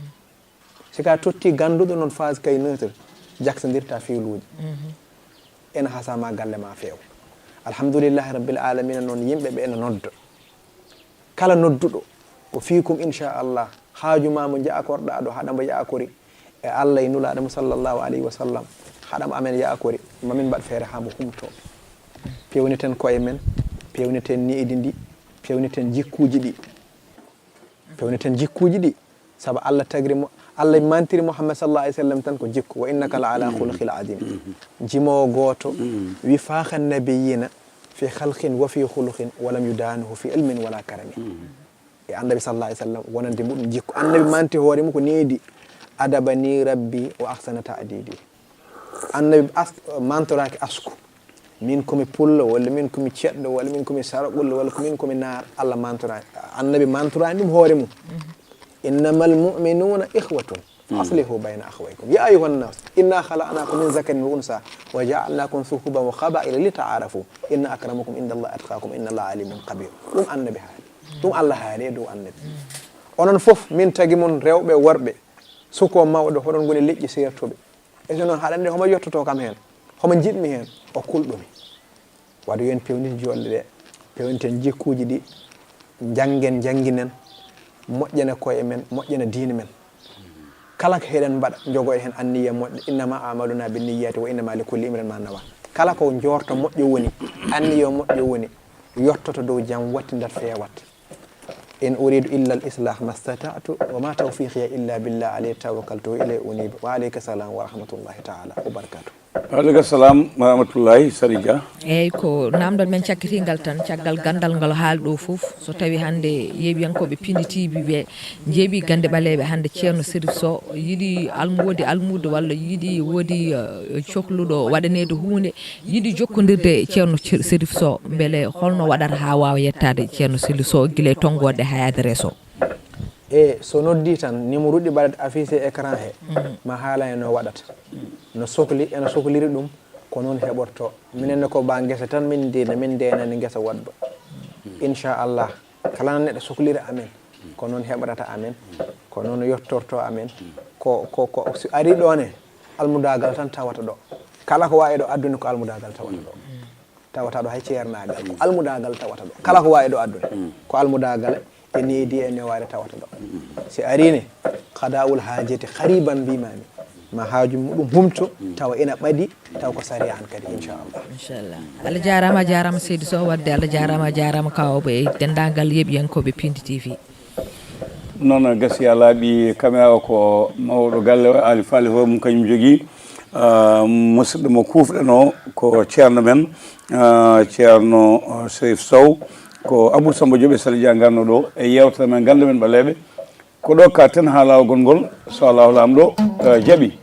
Si ka totti gannduɗo noon phase kay neutre, jaksondirta fiiluuji. Ena hasama galle ma feew. Alhamdulillahi rabbil alamina noon yimɓe ɓe ena nodda. Kala nodduɗo ko fiikum inchallah haaju ma mo jaakorɗa ɗo haɗa mbo yaakori e Allah e nulaaɗo mo sallallahu alayhi wa sallam, haɗa mo amen yaakori, mamin mbaɗ feere haa mbo humto. Pewniten koye men, pewniten neydi ndi, pewniten jikkuuji ɗi. Pewniten jikkuuji ɗi, sabu Allah tagri mo, Allah mantiri Muhammad sallallahu alayhi wa sallam tan ko jikku, وإنك لعلى خلق عظيم. Jimoowo gooto wi فاخ النبيين في خلق وفي خلق ولم يدانه في علم ولا كرم. E Annabi sallallahu alayhi wa sallam wonande muɗum jikku. Annabi manti hoore mum ko neydi, أدبني ربي وأحسن تأديبي. Annabi as- mantoraaki asku. Min komi pullo, walla min komi ceɗɗo, walla min komi saraɓullo, walla ko min komi naar, Allah mantoraani. Annabi mantoraani ɗum hoore mum. إنما المؤمنون إخوة فأصلحوا بين أخويكم يا أيها الناس إنا خلقناكم من ذكر وأنثى وجعلناكم شعوبا وقبائل لتعارفوا إن أكرمكم عند الله أتقاكم إن الله عليم خبير. Ɗum Annabi haali. Ɗum Allah haali e dow Annabi. Onon fof min tagi mon rewɓe, worɓe, suko, mawɗo, hoɗon ngoni leƴƴi seertuɓe. E so noon, haɗa anndi homo yettoto kam heen, homo njiɗmi heen, o kulɗumi. Waɗi yo en pewnit joɗɗe ɗe, pewniten jikkuuji ɗi, njanngen, njannginen, moƴƴana koye men, moƴƴana diine men. Kala ko heɗen mbaɗa, njogo e heen anniya moƴƴo, إنما أعمالنا بالنيات وإنما لكل امرئ ما نوى. Kala ko njoorto moƴƴo woni, anniya moƴƴo woni, yottoto dow jam, wattindat feewat. إن أريد إلا الإصلاح ما استطعت وما توفيقي إلا بالله عليه توكلت وإليه أنيب وعليك السلام ورحمة الله تعالى وبركاته. Waaleykum salam wa rahmatullahi, Sali Dia. Eyyi, ko namdal men cakkitingal tan, caggal gandal ngal haali ɗo fof, so tawi hannde yeeɓiyankooɓe Pindi T V ɓe njeeɓi gannde ɓaleeɓe hannde Ceerno Serif Sow yiɗi almu-, woodi almuudo walla yiɗi woodi, eh, cohluɗo waɗaneede huunde, yiɗi jokkondirde e Ceerno Cer-, Serif Sow, mbele holno waɗata haa waawa yettaade Ceerno Serif Sow gila e tonngoode haa yaade reso? E so noddi tan, numéro ɗi mbaɗat affiché écran he, ma haala e no waɗata. No sokli, ena sokliri ɗum, ko noon heɓorto. Minen ne ko ba ngesa tan min ndina, min ndenani ngesa waɗba. Inchallah, kala no neɗɗo sokliri amen, ko noon heɓrata amen, ko noon yottorto amen. Ko, ko, ko, si ari ɗo ne, almudagal tan tawata ɗo. Kala ko wawi ɗo adduna ko almudagal tawata ɗo. Tawata ɗo hay ceernaagal, ko almudagal tawata ɗo. Kala ko wawi ɗo adduna, ko almudagal e needi e newaare tawata ɗo. Si ari ne, qadaul haajati qariban mbimami, ma haaju muɗum humto, tawa ina ɓadi, taw ko sariya an kadi, inchallah. Inchallah. Allah jarama, a jarama seydi Sow, wadde Allah jarama, a jarama kawɓe e dendagal yeeɓiyankoɓe Pindi T V. Noon gasi a laaɓi caméra o ko mawɗo galle o, Ali Faali hoore mum kañum jogii. Ah, musidɗo mo kuufɗen o ko ceerno men, ah, ceerno, ah, Serif Sow, ko Abou Samba Diop e Sali Dia ngarno ɗo e yewtere men gannde men ɓaleeɓe. Ko ɗo ka ten haa laawol ngol, so Allahu Laamɗo, ah, jaɓi.